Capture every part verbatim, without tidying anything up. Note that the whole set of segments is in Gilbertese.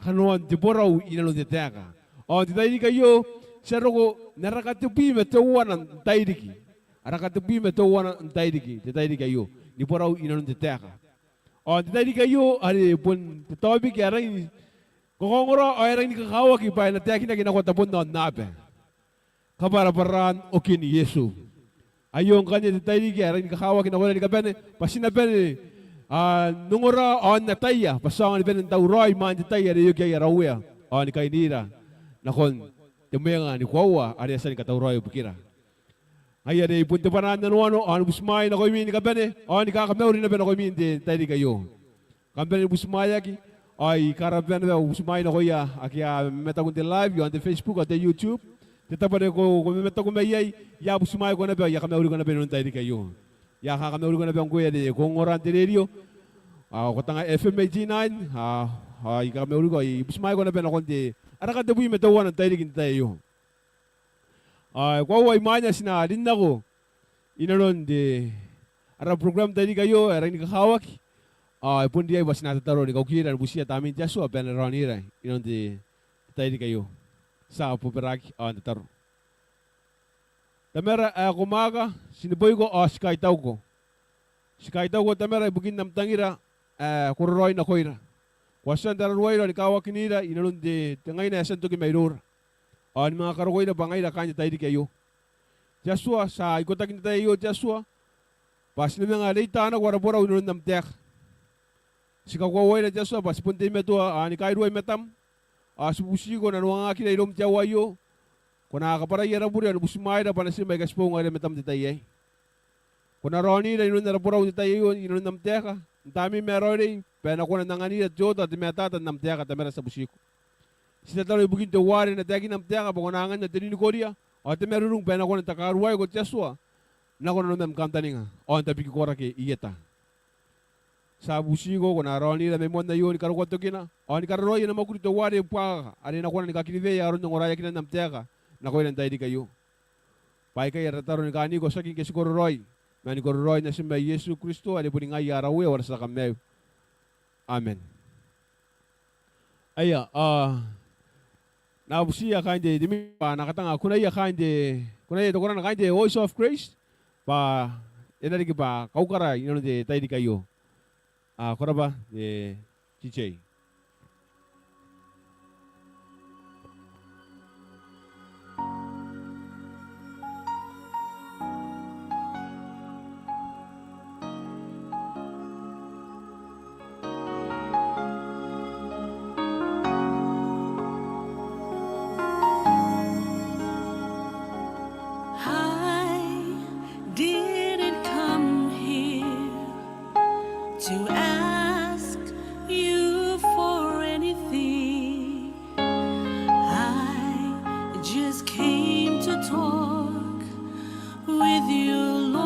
kanoan te borau inanon te taeka. Ao n te tairiki aio ti a roko n ara katebwi ma teuana n tairiki. Ara katebwi ma teuana n tairiki n te tairiki aio, ni borau inanon te taeka. Ao n te tairiki aio are bon te taobiki ae rangi ni kakaongora ao ae rangi ni kakawaki bwa e na taekinaki nako tabon aonnaba. Kabwarabwaraan okin Iesu. Aio ngkanne te tairiki ae rangi ni kakawaki nakoira ni kabane bwa ti na bane n ongora ao n ataia bwa ti aonga ni bane n tauraoi imwain te tai are e oki iai ara Uea ao ni kainira nakon te mwenga ni koaua are e a tia ni katauraoia ibukira. Ngaia are I bon te bwanaa n nanoano ao ni butimwaai nakoimi ni kabane ao ni kakamauri naba nakoimi n te tairiki aio. Kam bane ni butimwaeaki ao I karababa naba au butimwaai nakoia ake a mamataku n te live ao n te Facebook ao te YouTube. Te tabo are ko, ko mamataku mai iai, I a butimwaeko naba, I a kamauriko naba inanon te tairiki aio. I a kakamauriko naba ngkoe are ko ongora n te rerio ao ko tanga F M eighty-nine ao, ao I kamauriko, I butimwaeko naba nakon te ara katebwi ma teuana n tairiki n te tai aio. Ao e koaua imwain ae ti na rin nako inanon te ara program n tairiki aio ae rangi ni kakawaki ao e bon riai bwa ti na tataro ni kaukira ni butiia Tamnein te Atua bwa e na raonira inanon te tairiki aio. Ti a bobaraki ao n tataro. Tamara ae ko mwaaka, ti neboiko ao ti kaitauko. Ti kaitauko Tamara ibukin am tangira ae kororaoi nakoira. Ko a tia n tararuaira ao ni kawakinira inanon te, te ngaina ae e a tia n toki mairoura ao ni manga karokoira bwa ngaira kaain te tairiki aio. Te Atua, ti a ikotaki n te tai aio te Atua bwa ti na manga reita nako ara borau inanon am taeka. Ti kakoauaira te Atua bwa ti bon teimatoa ao ni kairua i matam ao ti bubutiko nanoangakira iroum te aoa aio. Ko na kabwarai ara bure ao ni butimwaeira bwa natim aika ti boou ngaira i matam n te tai aei. Ko na raonira inanon ara borau n te tai aio inanon am taeka n Tamneim ae raoiroi bwa e na kona n anganira te oota ao te mataata n am taeka Tamara, ti a butiko. Ti tataro ibukin teuare e na taekina am taeka bwa ko na anganna te ninikoria ao te marurung bwa e na kona n takaruaiko te Atua nako nanom am kantaninga ao n tabekiko rake i eta. Ti a butiko ko na raonira mai moan aio ni karokoa tokina ao ni kararoai ana mwakuri teuare buakaka are e na kona ni kakiriwea aron ongoraeakinan am taeka nakoira n tairiki aio. Bwa aikai ara tataro ni kaaniko tiaki ngke ti kororaoi ma ni kororaoin Natim ae Iesu Kristo are boni ngaia ara Uea ao ara tia Kamaiu. Amen. Aia, a, N na butiia kaain te, te mi-, bwa N na katanga kunaia kaain te, kunaia te korana kaain te Voice of Grace bwa e na riki bwa kaukara inanon te tairiki aio. A, ko rabwa te D J. I didn't come here to ask you for anything. I just came to talk with you, Lord.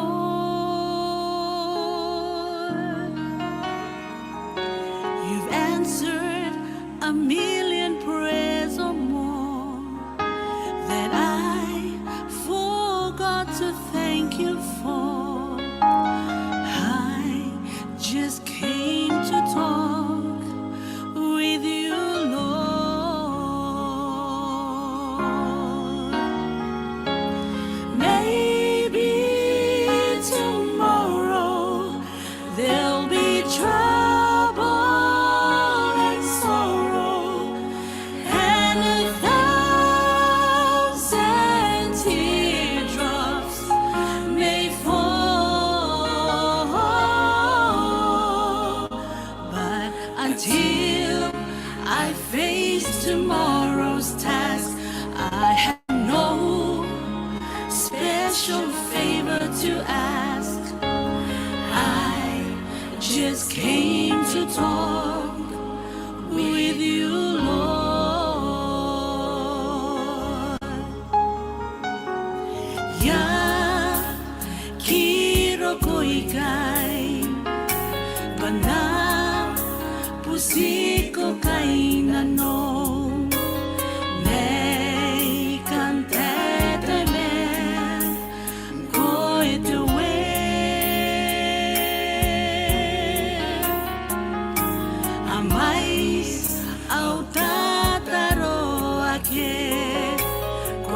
You've answered a million prayers or more that I forgot to thank you for. I just came to talk with you, Lord. Maybe tomorrow there'll be trouble and sorrow, and a thousand teardrops may fall. But until I face tomorrow's task, I have no special favor to ask. I just came to talk with you, Lord. Ia, kiroko ikai bwa N na butiko kainnano, mai kan tataeman ngkoe te Uea.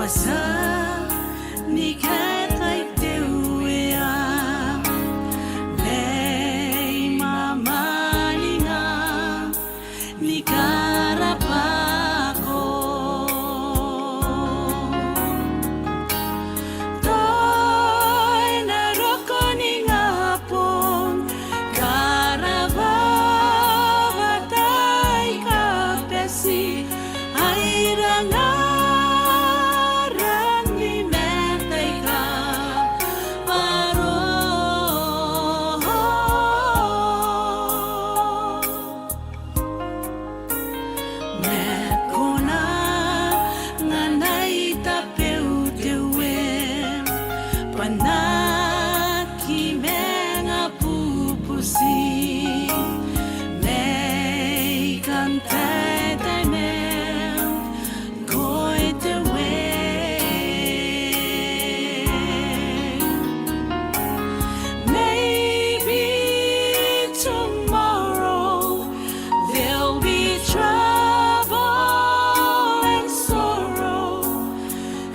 Bwa ti a ni kaetai te Uea mai mamaninga ni karabwako. Tao e na roko ningabong karabwa bwa tai kabati aira ngaran ni matai kabwaro. Ma ko na nganai tabeu te Uea bwa N na aki manga bubuti mai kan taetae ma ko ete wei. Maybe tomorrow there'll be trouble and sorrow,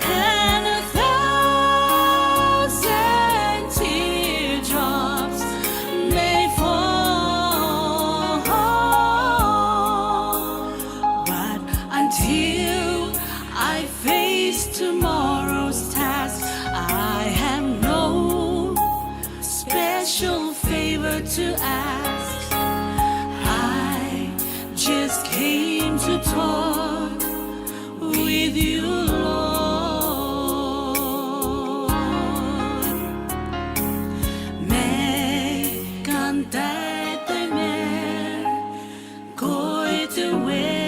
and a thousand teardrops may fall. But until I face tomorrow's task, I have no special favor to ask. I just came to talk with you, Lord. Mai kan taetae ma ko ete wei.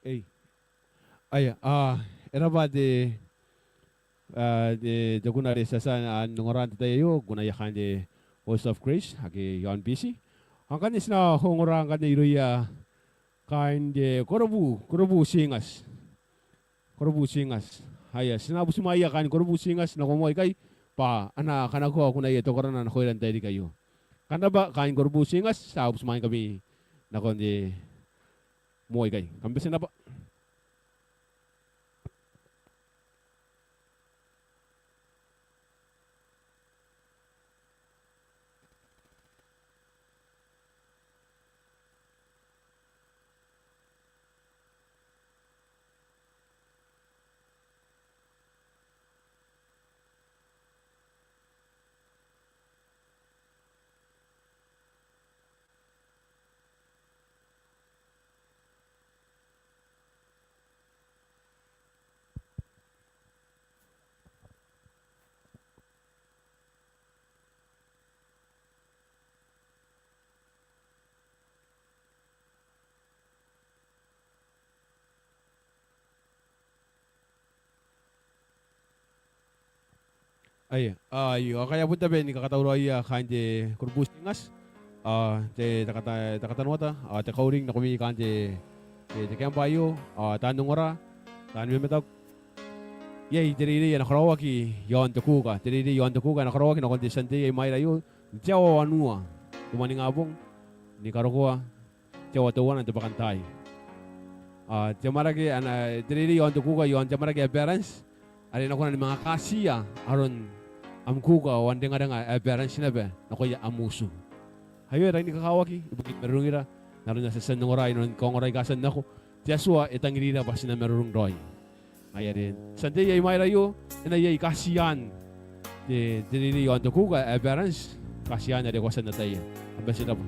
Ei. Aia, a, e raba te, a, te, te kuna are ti a tia n ongora n te tai aio, kunaia kaain te Voice of Grace ake iaon Biti. Ao ngkanne ti na ongora ngkanne irouia kaain te Korobu, Korobu Singers. Korobu Singers. Aia, ti na butimwaeia kaain Korobu Singers nako moa ikai bwa a na kanakoa kunaia te okarana nakoira n tairiki aio. Kam raba kaain Korobu Singers, ti a butimwaeingkami nakon te moa ikai. Kam bati n raba. Aia, a, io, a, kaia bon tabe ni kakatauraoia kaain te Korobu Singers, a, te, te kata-, te katanoata, a, te kauring nakoimi kaain te, te, te kaembwa aio, a, taan ongora, taan mamataku. Iai te reirei ae na karaoaki iaon te kuuka, te reirei iaon te kuuka ae na karaoaki nakon te Tiantei ae i mwaira aio, n te aoa wanua te moaningabong, ni karokoa te aoa teuana n te bwakantaai. A, te amwarake ae na, te reirei iaon te kuuka iaon te amwarake ae balance, are e na kona ni manga katiia aron am kuuka ao am rengarenga ae balance naba nakoia am utu. Aio e rangi ni kakawaki ibukin marurungira, n aron ae ti a tia n ongora inanon kaongora aika a tia n nako, te Atua e tangirira bwa ti na marurung raoi. Ngaia are, Tiantei ae i mwaira aio, e na iai katiaan te, te reirei iaon te kuuka ae balance, katiaan are ko a tia n ataia. Kam bati n raba.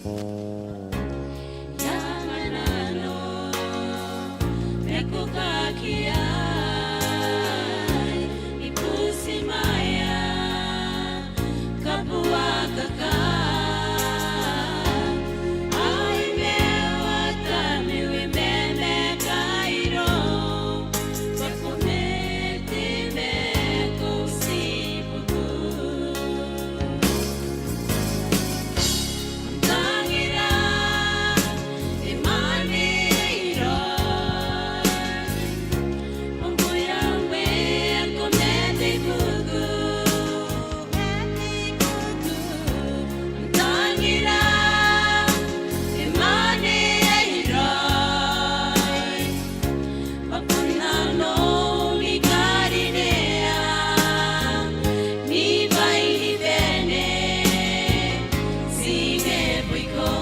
Ia nganano, ma ko kakaea, ni butimwaea, kabuakaka, ai mea wata miwi meme kairo, bwa ko mete ma ko tibuku. Tangira, e mwaane aei raoi. Bwa ngkoe Yahweh, ko mete buku. Tangira, e mwaane aei raoi. Bwa ko na noo ni karinea, ni bwai ni bane, ti neboiko.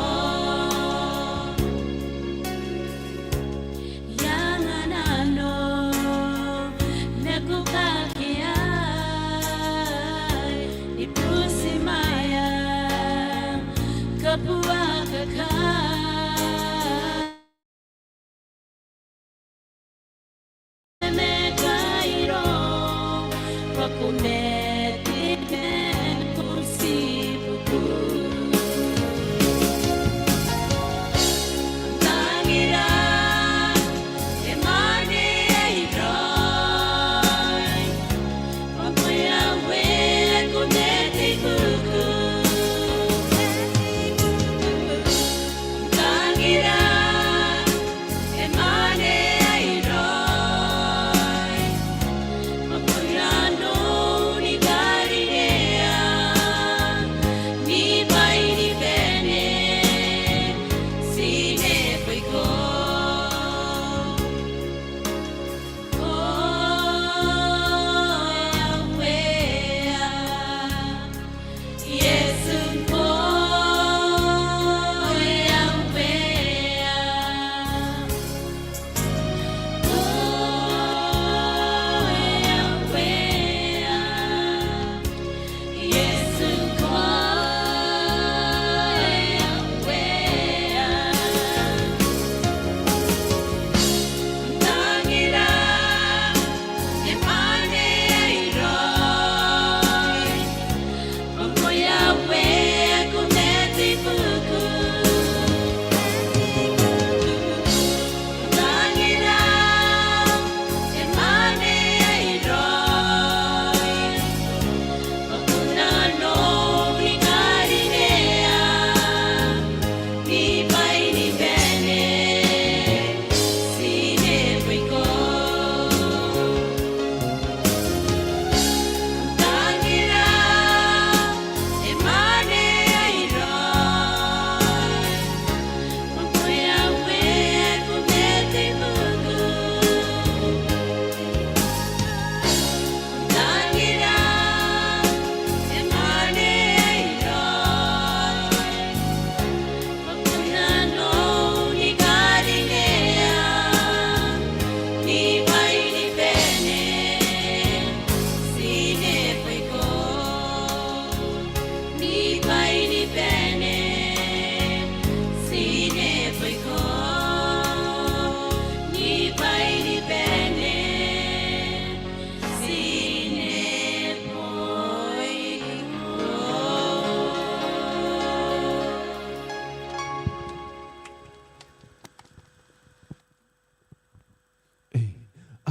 Ia nganano, ma ko kakaea, ni butimwaea, kabuakaka.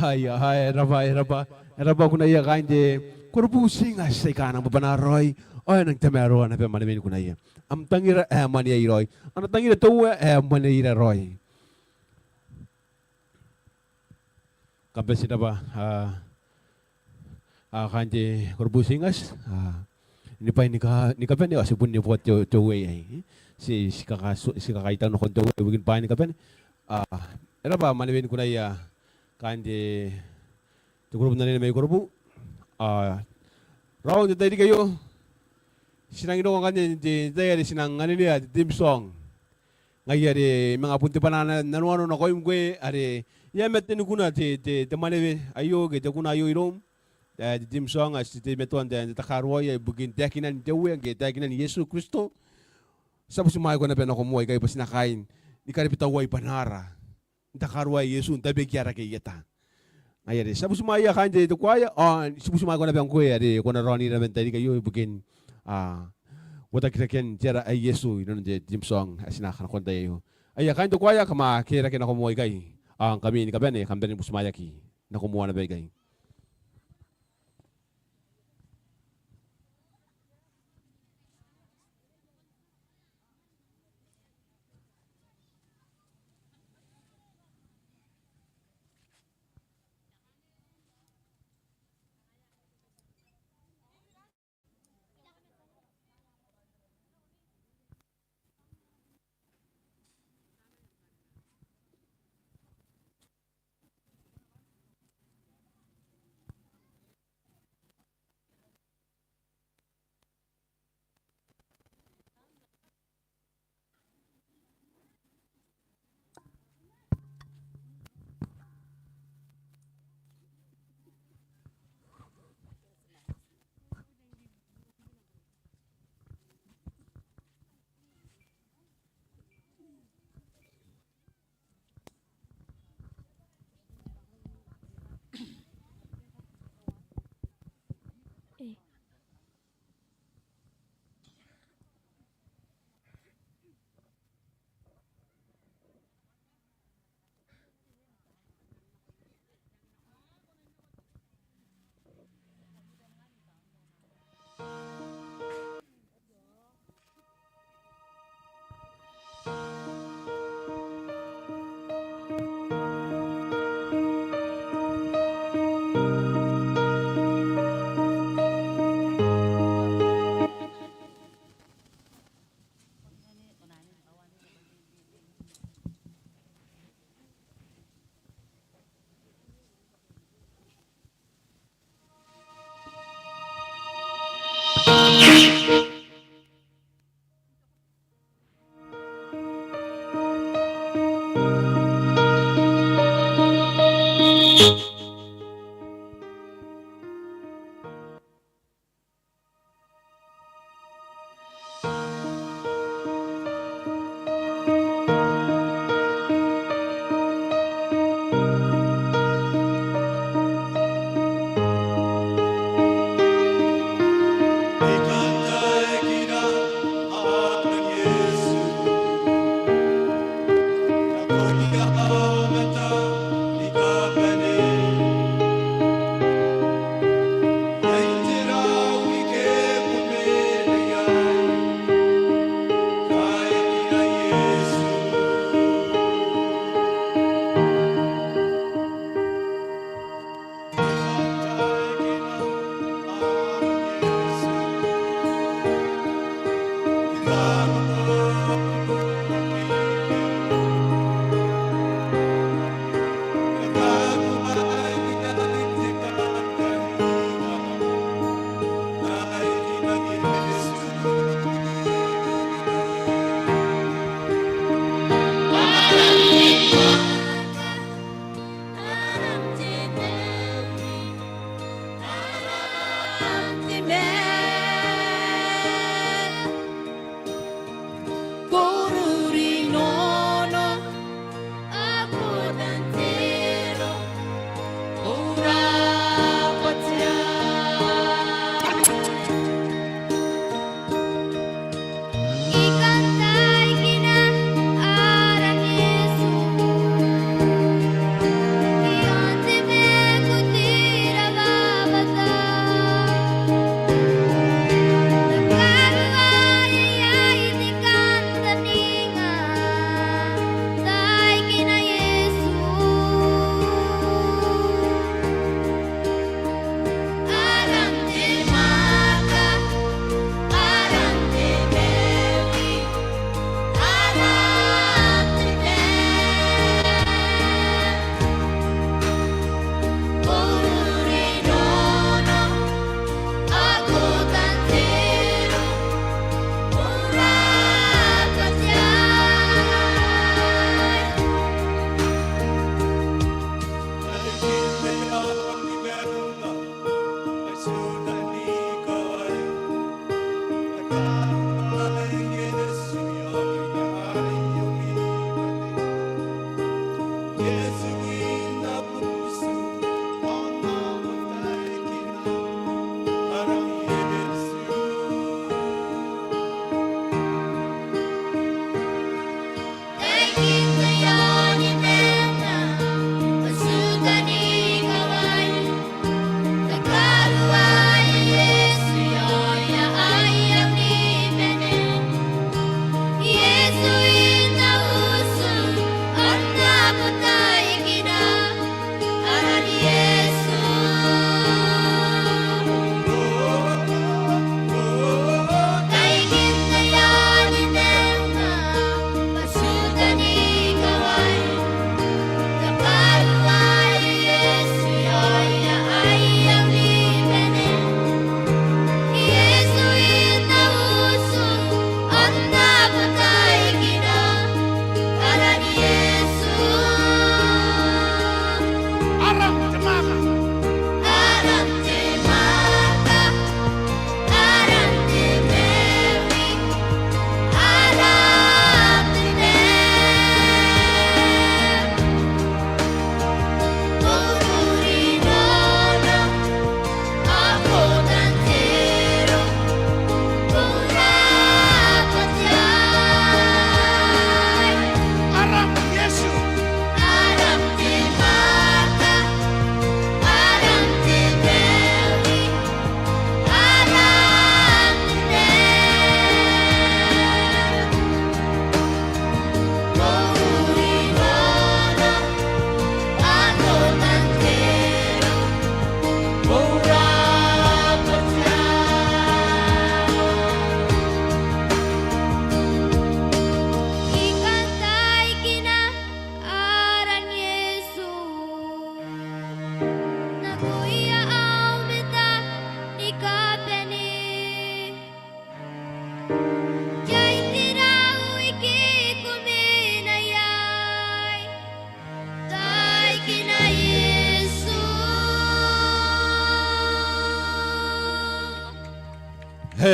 Aia, aia, e raba, e raba, e raba kunaia kaain te korobu Singers aika a nang bwabwana raoi, ao e nang tamaroa naba mwanewen kunaia. Am tangira ae mwaneia raoi. Ana tangira te Uea ae mwaneia raoi. Kam bati n raba, a, a, kaain te korobu Singers, a, ni bwai ni ka, ni kabane, ao ti bon neboa te, te Uea iai. Ti, ti kaka, ti kakaitau nakon te Uea ibukin bwai ni kabane. A, e raba mwanewen kunaia kaain te, te korobu n anene mai korobu. A, raou n te tairiki aio, ti nang roko ngkanne n te, te tai are ti nang anenea te theme song. Ngaia are manga bon te bwanaa n nanoano nakoim ngkoe are e a mate ni kuna te, te, te mwanewe aio ke te kuna aio iroum. E, te theme song ae ti teimatoa n te, te takaruaia ibukin taekinan te Uea ke taekinan Iesu Kristo. Ti a butimwaeko naba nako moa ikai bwa ti na kaai ni karabitauai bwanaara n takaruaea Iesu n tabekia rake i eta. Ngaia are ti a butimwaea kaain te, te kuaea, ao ti butimwaeko naba ngkoe are ko na raonira man tairiki aio ibukin, a, uotakirakean te ara ae Iesu inanon te theme song ae ti na kanakoa n tai aio. Aia kaain te kuaea, kam a kerake nako moa ikai, ao ngkami ni kabane kam bane ni butimwaeaki nako moa naba ikai.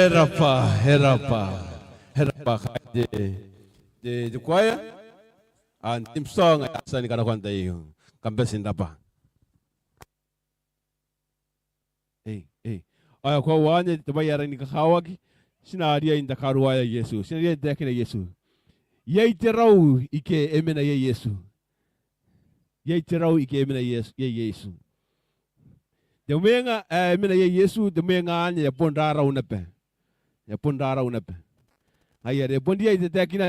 Rabwa, e rabwa, e rabwa kaain te, te, te choir. Ao n te theme song ae a tia ni kanakoa n tai aio, Kam bati n rabwa. Ei, ei. Ao e koaua anne te bwai ae rangi ni kakawaki, ti na riai n takaruaea Iesu, ti na riai n taekina Iesu. Iai te rau ike e mena iai Iesu. Iai te rau ike e mena iai Iesu, iai Iesu. Te mwenga ae e mena iai Iesu, te mwenga anne e a bon rarau naba. E a bon rarau naba. Ngaia are e bon riai n tataekina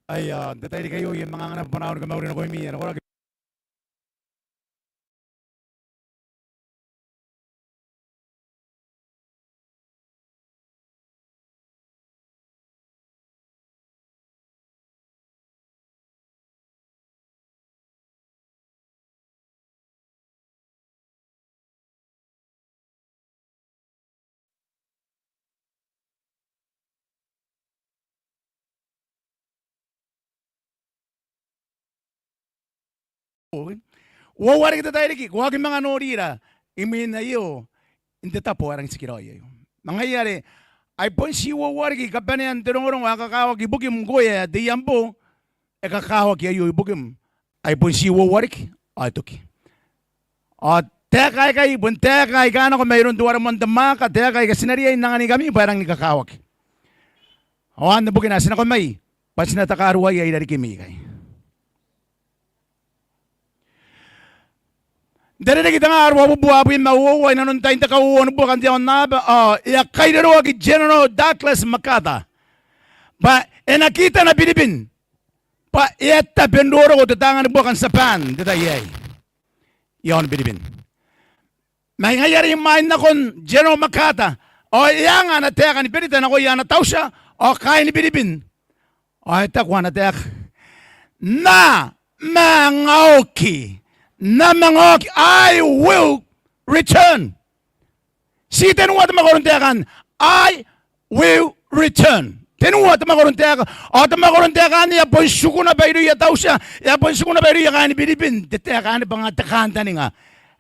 Aia, n te tairiki aio I a manga anganna bwanaau ni kamauri nakoimi, e a roko rake. Uoua riki te tairiki, ko aki manga norira imwin aio n te tabo ae rangi n tikiraoi aio. Ma ngaia are ai bon ti uoua riki kabanean te rongorongo ae kakawaki ibukim ngkoe ae te iango, e kakawaki aio ibukim. Ai bon ti uoua riki ao e toki. Ao taeka aikai bon taeka aika nako mairoun teuare moan te mwaaka, taeka aika ti na riai n anganingkami bwa e rangi ni kakawaki. Ao anne bukina ae ti nako mai bwa ti na takaruaia irarikimi ikai. N te Ririki tengaa ruabubua abwi ma uoua, inanon tain te kauoua ni buaka n te aonnaba, ao e a kairoroaki General Douglas MacArthur bwa e na kitana Biribin bwa e a tabe n roroko te taanga ni buaka n Tiaban n te tai aei i aon Biribin. Ma ngaia are imwain nakon General MacArthur ao e anga ana taeka ni berita nakoia ana tautia ao kaain Biribin. Ao e taku ana taeka, N na manga oki, N na manga oki, I will return. Ti tenua te mwakoron taeka anne, I will return. Tenua te mwakoron taeka, ao te mwakoron taeka anne e a bon tiku naba irouia tautia, e a bon tiku naba irouia kaain Biribin te taeka anne bwa nga te kaantaninga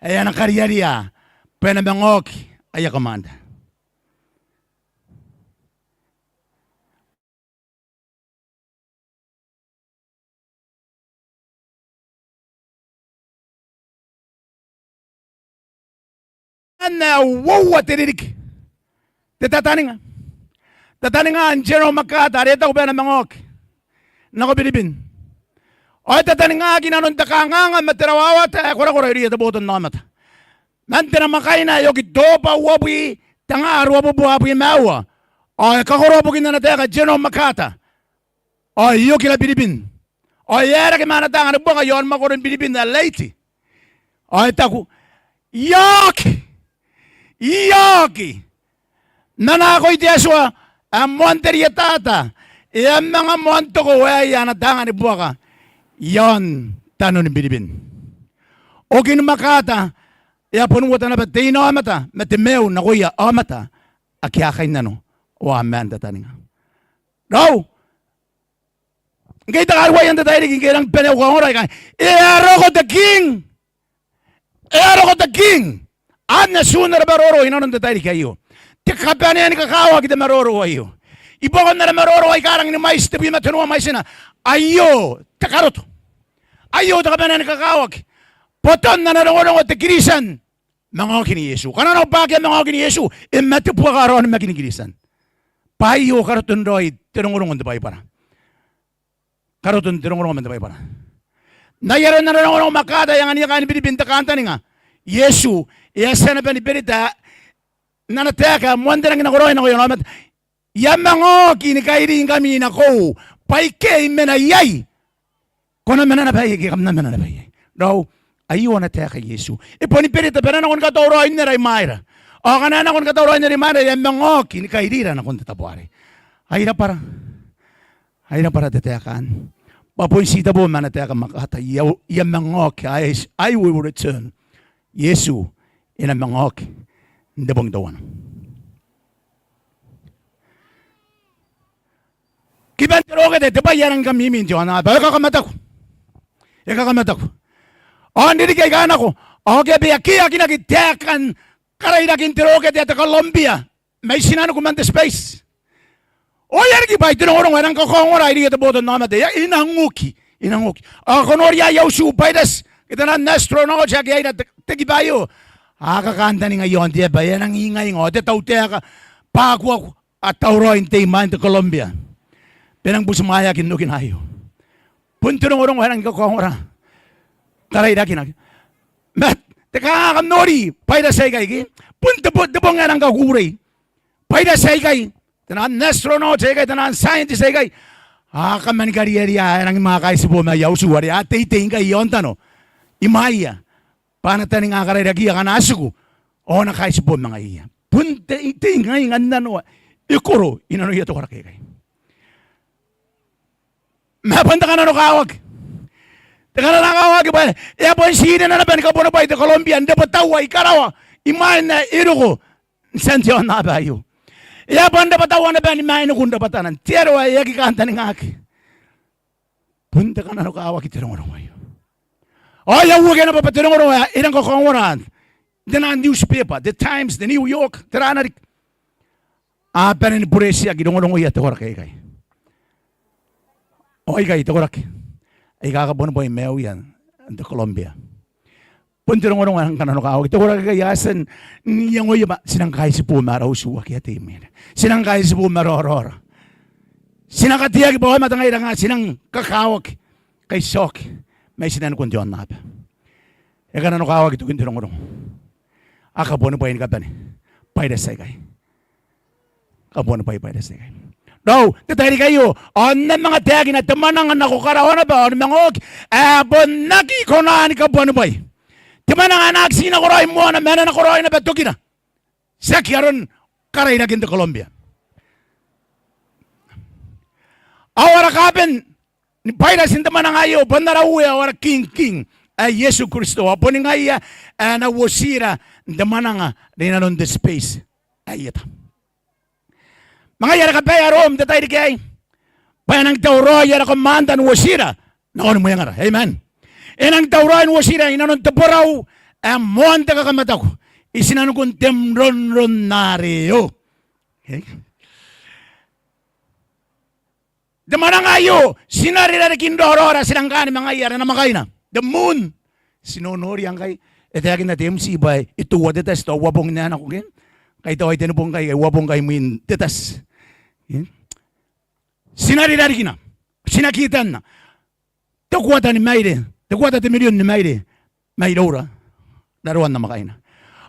ae a na kariaria bwa e na manga oki aia commander. Anne uoua te ririki. Te tataninga. Tataningaan General MacArthur are e taku bwa e na manga oki nako Biribin. Ao e tataningaki inanon te kanganga ma te rawawata ae korakora irouia te botannaomata. Man te namwakaina ae oki Tooba uabwi tengaa ruabubua abwi ma aua, ao e kakoroa bukin ana taeka General MacArthur ao e okira Biribin. Ao e aerake ma ana taanga ni buaka i aon mwakoron Biribin ae Leyte. Ao e taku, I a oki, I a oki. Ma naakoi te Atua ae moan te rietata, e a manga moan tokowaeia ana taanga ni buaka i aon tanon Biribin. Okin MacArthur e a bon uota naba te inaomata ma te maiu nakoia aomata ake a kainnano ao a maan n tataninga. Raou, ngke I takaruaia n te tairiki ngke I rangi ni bane au kaongora ikai, e a roko te king. E a roko te king. Anne atun ara maroro inanon te tairiki aio. Te kabanea ni kakawaki te maroro aio. I buakon ara maroro aika rangi ni mwaiti, tebwi ma tenua mwaitina. Aio te karoto. Aio te kabanea ni kakawaki. Boton ana rongorongo te Kiritian. Manga okin Iesu. Ngkana arona bwa akea manga okin Iesu, e mate buaka ara onimakin Kiritian. Bwa aio karoton raoi te rongorongo n te Baibara. Karoton te rongorongo man te Baibara. N ai aron ana rongorongo MacArthur e angania kaain Biribin te kaantaninga. Iesu e a tia naba ni berita n ana taeka ae moan te rangi n nakoraoi nakoia aomata. I a manga oki ni kairingkami nakou, bwa ike I mena iai, ko na mena naba iai, ke kam na mena naba iai. Raou, aio ana taeka Iesu. E boni berita bwa e na nako ni katauraoi n nera imwaira. Ao ngkana e nako ni katauraoi n nera imwaira, e a manga oki ni kairira nakon te tabo arei. Ai rabwara. Ai rabwara te taeka anne. Bwa bon titeboo ma ana taeka MacArthur, I a, I a manga oki, I, I will return. Iesu e na manga oki n te bong teuana. Kiban te rokete, te bwai ae rangi ni kamimi n te aonnaba, e kakamataku. E kakamataku. Ao n ririki aika nako, ao ke a bia keakinaki taekan karairakin te rokete ae te Columbia mai tinaniku man te space. Ao e a riki bwa ai te rongorongo ae rangi ni kakaongora irouia te botannaomata. E a, e nang oki, e nang oki. Ao ko noria aia utu bwairati ke taian astronaut ake a ira te, te kiba aio. A kakantaninga i aon te aba, e a nang ingainga, ao te tautaeka bwa akuaku a tauraoi n tei imwain te Columbia bwa e nang butimwaeaki n okina aio. Bon te rongorongo ae rangi ni kakaongora. Tarairakinaki. Ma te kanganga kam nori bwairati aikai ke, bon te bo-, te bong ae rangi ni kakukurei. Bwairati aikai, taian astronaut aikai, taian scientist aikai, A kaman kariaria ae rangi ni manga kaitibo ma aia utu are a teitei ngkai i aontano imwaia bwa a na taninga karairakiia ngkana a tiku ao a na kaitibo ma ngaiia. Bon teitei ngai ngkana nanoa e koro inanoia te koraki aikai. Ma bon te kananokawaki. Te kananokawaki bwa e a bon tii rina naba ni kabuanibwai te Columbia n rebwetaua i karawa imwain ae e roko n tian te aonnaba aio. E a bon rebwetaua naba ni mainiku n rabwatana n te aro ae e aki kantaningaki. Bon te kananokawaki te rongorongo aio. Ao e a uakia naba bwa te rongorongo ae e rang kakaongora n te newspaper, the Times, the New York, tera riki. A bane ni buretiaki rongorongoia te koraki aikai. Ao aikai te koraki aika kabuanibwai maiuia n te Columbia. Bon te rongorongo ae e rang kananokawaki. Te koraki aikai a tia n iangoia bwa ti nang kaitibo ma ara utu ake a tei imwina. Ti nang kaitibo ma raoraora. Ti na kateaki bwa aomata ngaira ngkai ti nang kakawaki, kai ti oki mai tinanikun te aonnaba. E kananokawaki tokin te rongorongo. A kabuanibwai ni kabane Bairati aikai. Kabuanibwai Bairati aikai. Raou, te tairiki aio ao N na manga taekina te mwananga nako karawa naba ao ni manga oki ae bon aki kona ni kabuanibwai. Te mwananga ae na aki tii nakoraoi moana ma e na nakoraoi naba tokina. Tiaki aron karairakin te Columbia. Ao ara kaaben ni bairati n te mwananga aio bon ara Uea ao ara King, King ae Iesu Kristo, ao boni ngaia ae na uotira n te mwananga rinanon te space ae i eta. Ma ngaia ara kabaea Rom n te tairiki aei bwa e nang tauraoi ara commander n uotira nakoni mwengara. Amen. E nang tauraoi n uotira inanon te borau ae moan te kakamataku i tinanikun te mronron are eo. Okay. Te mwananga aio, ti na rirarikin raoraora, ti nang kaani ma ngaia ara namwakaina. The moon. Ti nonoria ngkai, e taekinna te M C bwa e toua te tati tao uabong n ae nako, ke? Ngkai tao ai tenibong ngkai, uabong ngkai imwin te tati. Ke? Ti na rirarikina, ti na kitanna. Te kuata ni maire, te kuata te mirion ni maire mairoura raroan namwakaina.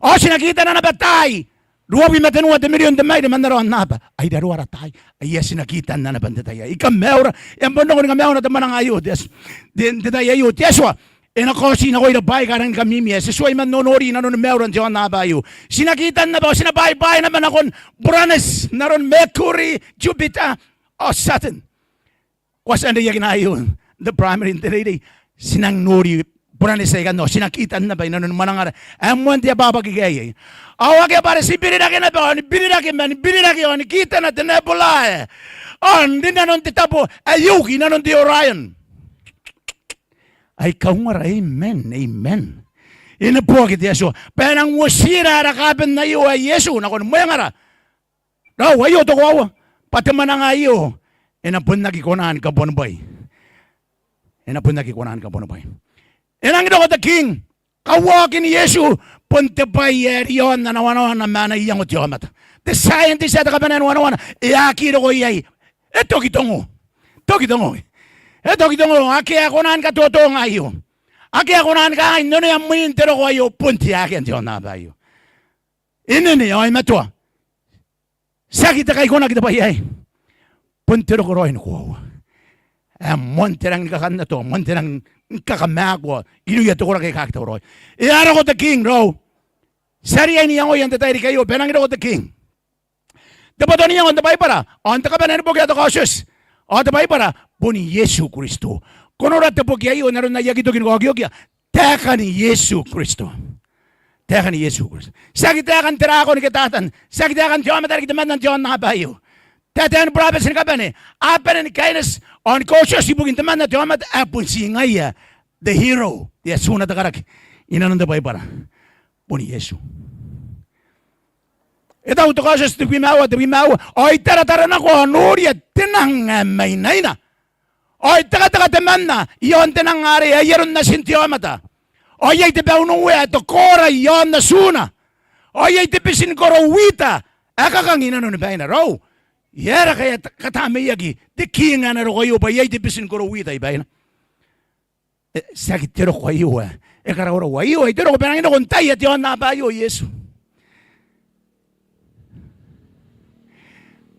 Ao ti na kitanna naba taai, ruabwi ma tenua te mirion te maire man ara aonnaba. Ai raroa ara taai, aia ti na kitanna naba n te tai aei. I kamaiura, e a bon roko ni kamaiuna te mwananga aio, te Atua. Te, te tai aio, te Atua e na kaoti nakoira bwaai aika rangi ni kamimi ae ti tuai man nonori inanoni maiura n te aonnaba aio. Ti na kitanna naba, ao ti na bwaibwai naba nakon buraneti n aron Mercury, Jupiter, ao Saturn. Ko a tia n reiakina aio n te primary, n te reirei. Ti nang nori buraneti aikanne, ti na kitanna naba inanoni mwanangara ae moan te ababaki aei. Ao akea bwa are ti birirake naba, ao ni birirake, ma ni birirake, ao ni kitana te nebula ae, ao n rinanon te tabo ae uki inanon te Orion. Ai kaungara, amen, amen. E neboaki te Atua bwa e nang uotira ara kaaben aio ae Iesu nakoni mwengara. Raou, aio te koaua, bwa te mwananga aio e na bon aki kona ni kabuanibwai. E na bon aki kona ni kabuanibwai. E nang roko te king, kauaokin Iesu, bon te bwai ae riaon ana wanawana ma ana iango te aomata. Te scientist ae te kabanea ni wanawana e aki roko iai. E toki tongo. Toki tongo. E toki tongo. Akea ae kona ni katotonga aio. Akea ae kona ni kangai n onea mwin te roko aio, bon te akea n te aonnaba aio. E nene ao e matoa. Tiaki te kaikonaki te bwai aei. Bon te roko raoi ni koaua ae moan te rangi ni kakannatoa, moan te rangi ni kakamaaku irouia te koraki aika aki tauraoi. E a roko te king, raou. Ti a riai n iangoia n te tairiki aio bwa e nang roko te king. Te boto n iango n te Baibara, ao n te kabanea ni boki ae te Kaotioti, ao te Baibara, bon Iesu Kristo. Ko nora te boki aio n aron ae I aki toki ni kaokiokia, taekan Iesu Kristo. Taekan Iesu Kristo. Tiaki taekan te rakon ke Tatan. Tiaki taekan te aomata riki temanna n te aonnaba aio. Taetae ni burabeti ni kabane, a bane ni kaineti ao ni kaotioti ibukin temanna te aomata ae bon ti ngaia, the hero, te atuna te karaki inanon te Baibara. Bon Iesu. E tau te Kaotioti tebwi ma aua, tebwi ma aua. Ao I taratara nako ao noria te nang ae mainaina. Ao e tekateka temanna i aon te nang arei, ai aron natin te aomata. Ao iai te baunuea ae te koora i aon atuna. Ao iai te biti ni koro wita ae kakang inanoni baina. Raou, e aera ngkai e katamneiaki te king ae na roko aio bwa iai te biti ni koro wita i baina? E, tiaki te roko aio ae e karaurau aio, ai te roko bwa e nangi roko n taia te aonnaba aio Iesu.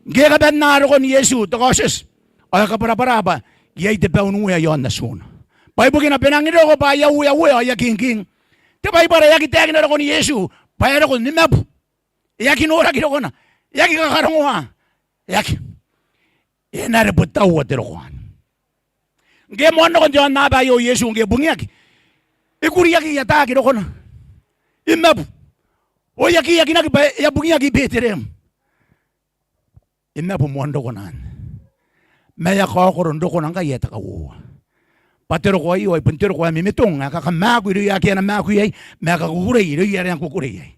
Ngke e kabanna rokon Iesu te Kaotioti, Ao e kabwarabwara bwa iai te baunuea i aon atuna. Bwa ibukina bwa e nang roko bwa e a uea uea ao e a kingking. Te Baibara e aki taekina rokon Iesu bwa e a roko ni mabu. E aki noraki rokona. E aki kakarongoa. E aki. E na rebotaua te roko anne. Ngke e moan roko n te aonnaba aio Iesu, ngke e bungiaki, e kuri, e aki ataaki rokona. E mabu. Ao e aki, e aki ataaki bwa e a bungiaki i Betereem. E mabu moan rokona anne. Ma e a kaokoro n rokona ngkai ae te kauoua. Bwa te roko aio ai bon te roko ae mimitong, ae kakamaaku irouia ake a na maaku iai, ma e kakukurei irouia ake a na kukurei iai.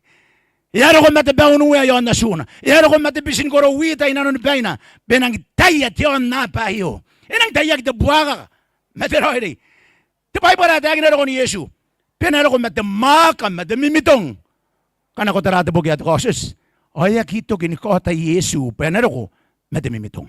E a roko ma te baunuea i aon atuna. E a roko ma te biti ni korou ita i nanoni baina. Bwa e nang taia te aonnaba aio. E nang taiaki te buakaka ma te raoiroi. Te Baibara e taekina rokon Iesu bwa e na roko ma te mwaaka ma te mimitong. Ngkana ko tara te boki ae te Kaotioti, ao e aki toki ni kaota Iesu bwa e na roko ma te mimitong.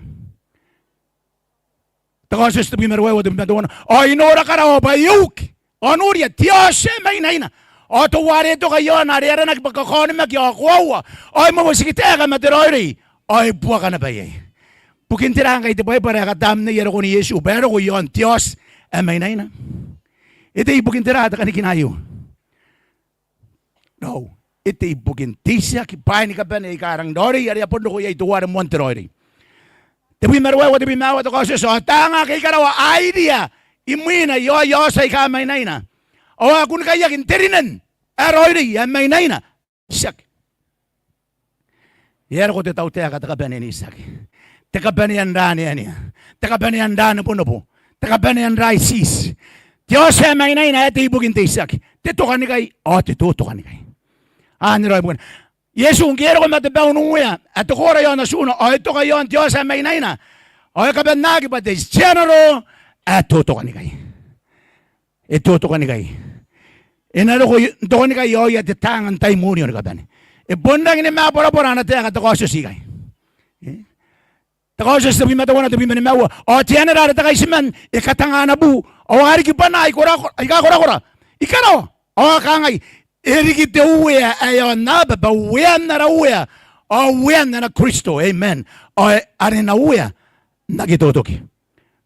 Te Kaotioti tebwi ma ruaiwa, tebwi ma teuana. Ao I nora karawa bwa e uki. Ao noria, te aoti ae mainaina. Ao teuare e toka i aona are aranaki bwa Kakaonimaki ao Koaua. Ao e momotikitaeka ma te raoiroi. Ao e buaka naba iai. Bukin tera ngkai te Baibara e katamneia rokon Iesu bwa e roko i aon te aoti ae mainaina? E tei ibukin tera te kanikina aio? Raou, e tei ibukin te itiaki bwaai ni kabane aika rangi n raoiroi are a bon roko iai teuare moan te raoiroi. Tebwi ma ruaiwa, tebwi ma aua te Kaotioti. Ao taanga ake i karawa a iria imwina i aoia aoti aika mainaina. Ao a kunnikaiaki n te rinen ae raoiroi ae mainaina. Tiaki. E a roko te tautaeka, te kabanea n itiaki, te kabanea n ra aneanea, te kabanea n ra nebonobo, te kabanea n ra itiiti. Te aoti ae mainaina ae tei ibukin te itiaki, te tokanikai ao te totokanikai. Anne raoi bukina. Iesu ngke e roko ma te baunuea ae te koora i aon atuna ao e toka i aon te aoti ae mainaina, ao e kabannaki bwa te general ae totokanikai. E totokanikai. E na roko n tokanikai aoia te taanga n taimonio ni kabane. E bon rangi ni mwaborabora ana taeka te Kaotioti ikai. E? Te Kaotioti tebwi ma teuana, tebwi ma nimaua. Ao te anera are te kaitiman e katanga ana bu, ao a riki bwanaa aika korakora, aika korakora i karawa. Ao a kangai, e riki te Uea ae aonnaba bwa uean ara Uea ao uean ana Kristo. Amen. Ao are na uea n aki totoki.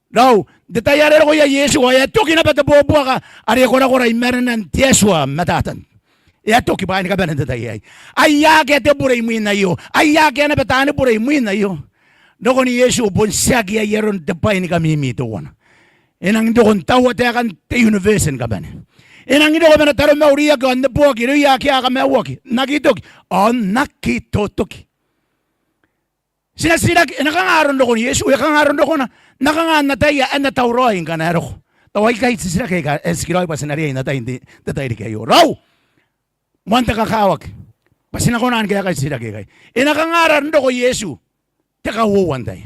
Raou, n te tai are e roko iai Iesu ao e a toki naba te bobuaka are korakora i marenan te Atua ma Tatan. E a toki bwaai ni kabane n te tai aei. Ai akea te bure imwin aio. Ai akea naba taani bure imwin aio. Rokon Iesu bon tiaki ai aron te bwai ni kamimi teuana. E nangi roko n taua taekan te universe ni kabane. E nangi roko ma ana taromauri ao n neboaki irouia ake a kamaiuaki n aki toki ao n aki totoki. Ti na titiraki, e na kanga aron rokon Iesu? E kanga aron rokona? N na kanga n ataia? E na tauraoi ngkana e roko. Tao aikai titiraki aika e tikiraoi bwa ti na riai n atai n te, te tairiki aio. Raou, moan te kakawaki bwa ti na kona ni kaekai titiraki aikai. E na kanga aron rokon Iesu? Te kauoua n tai.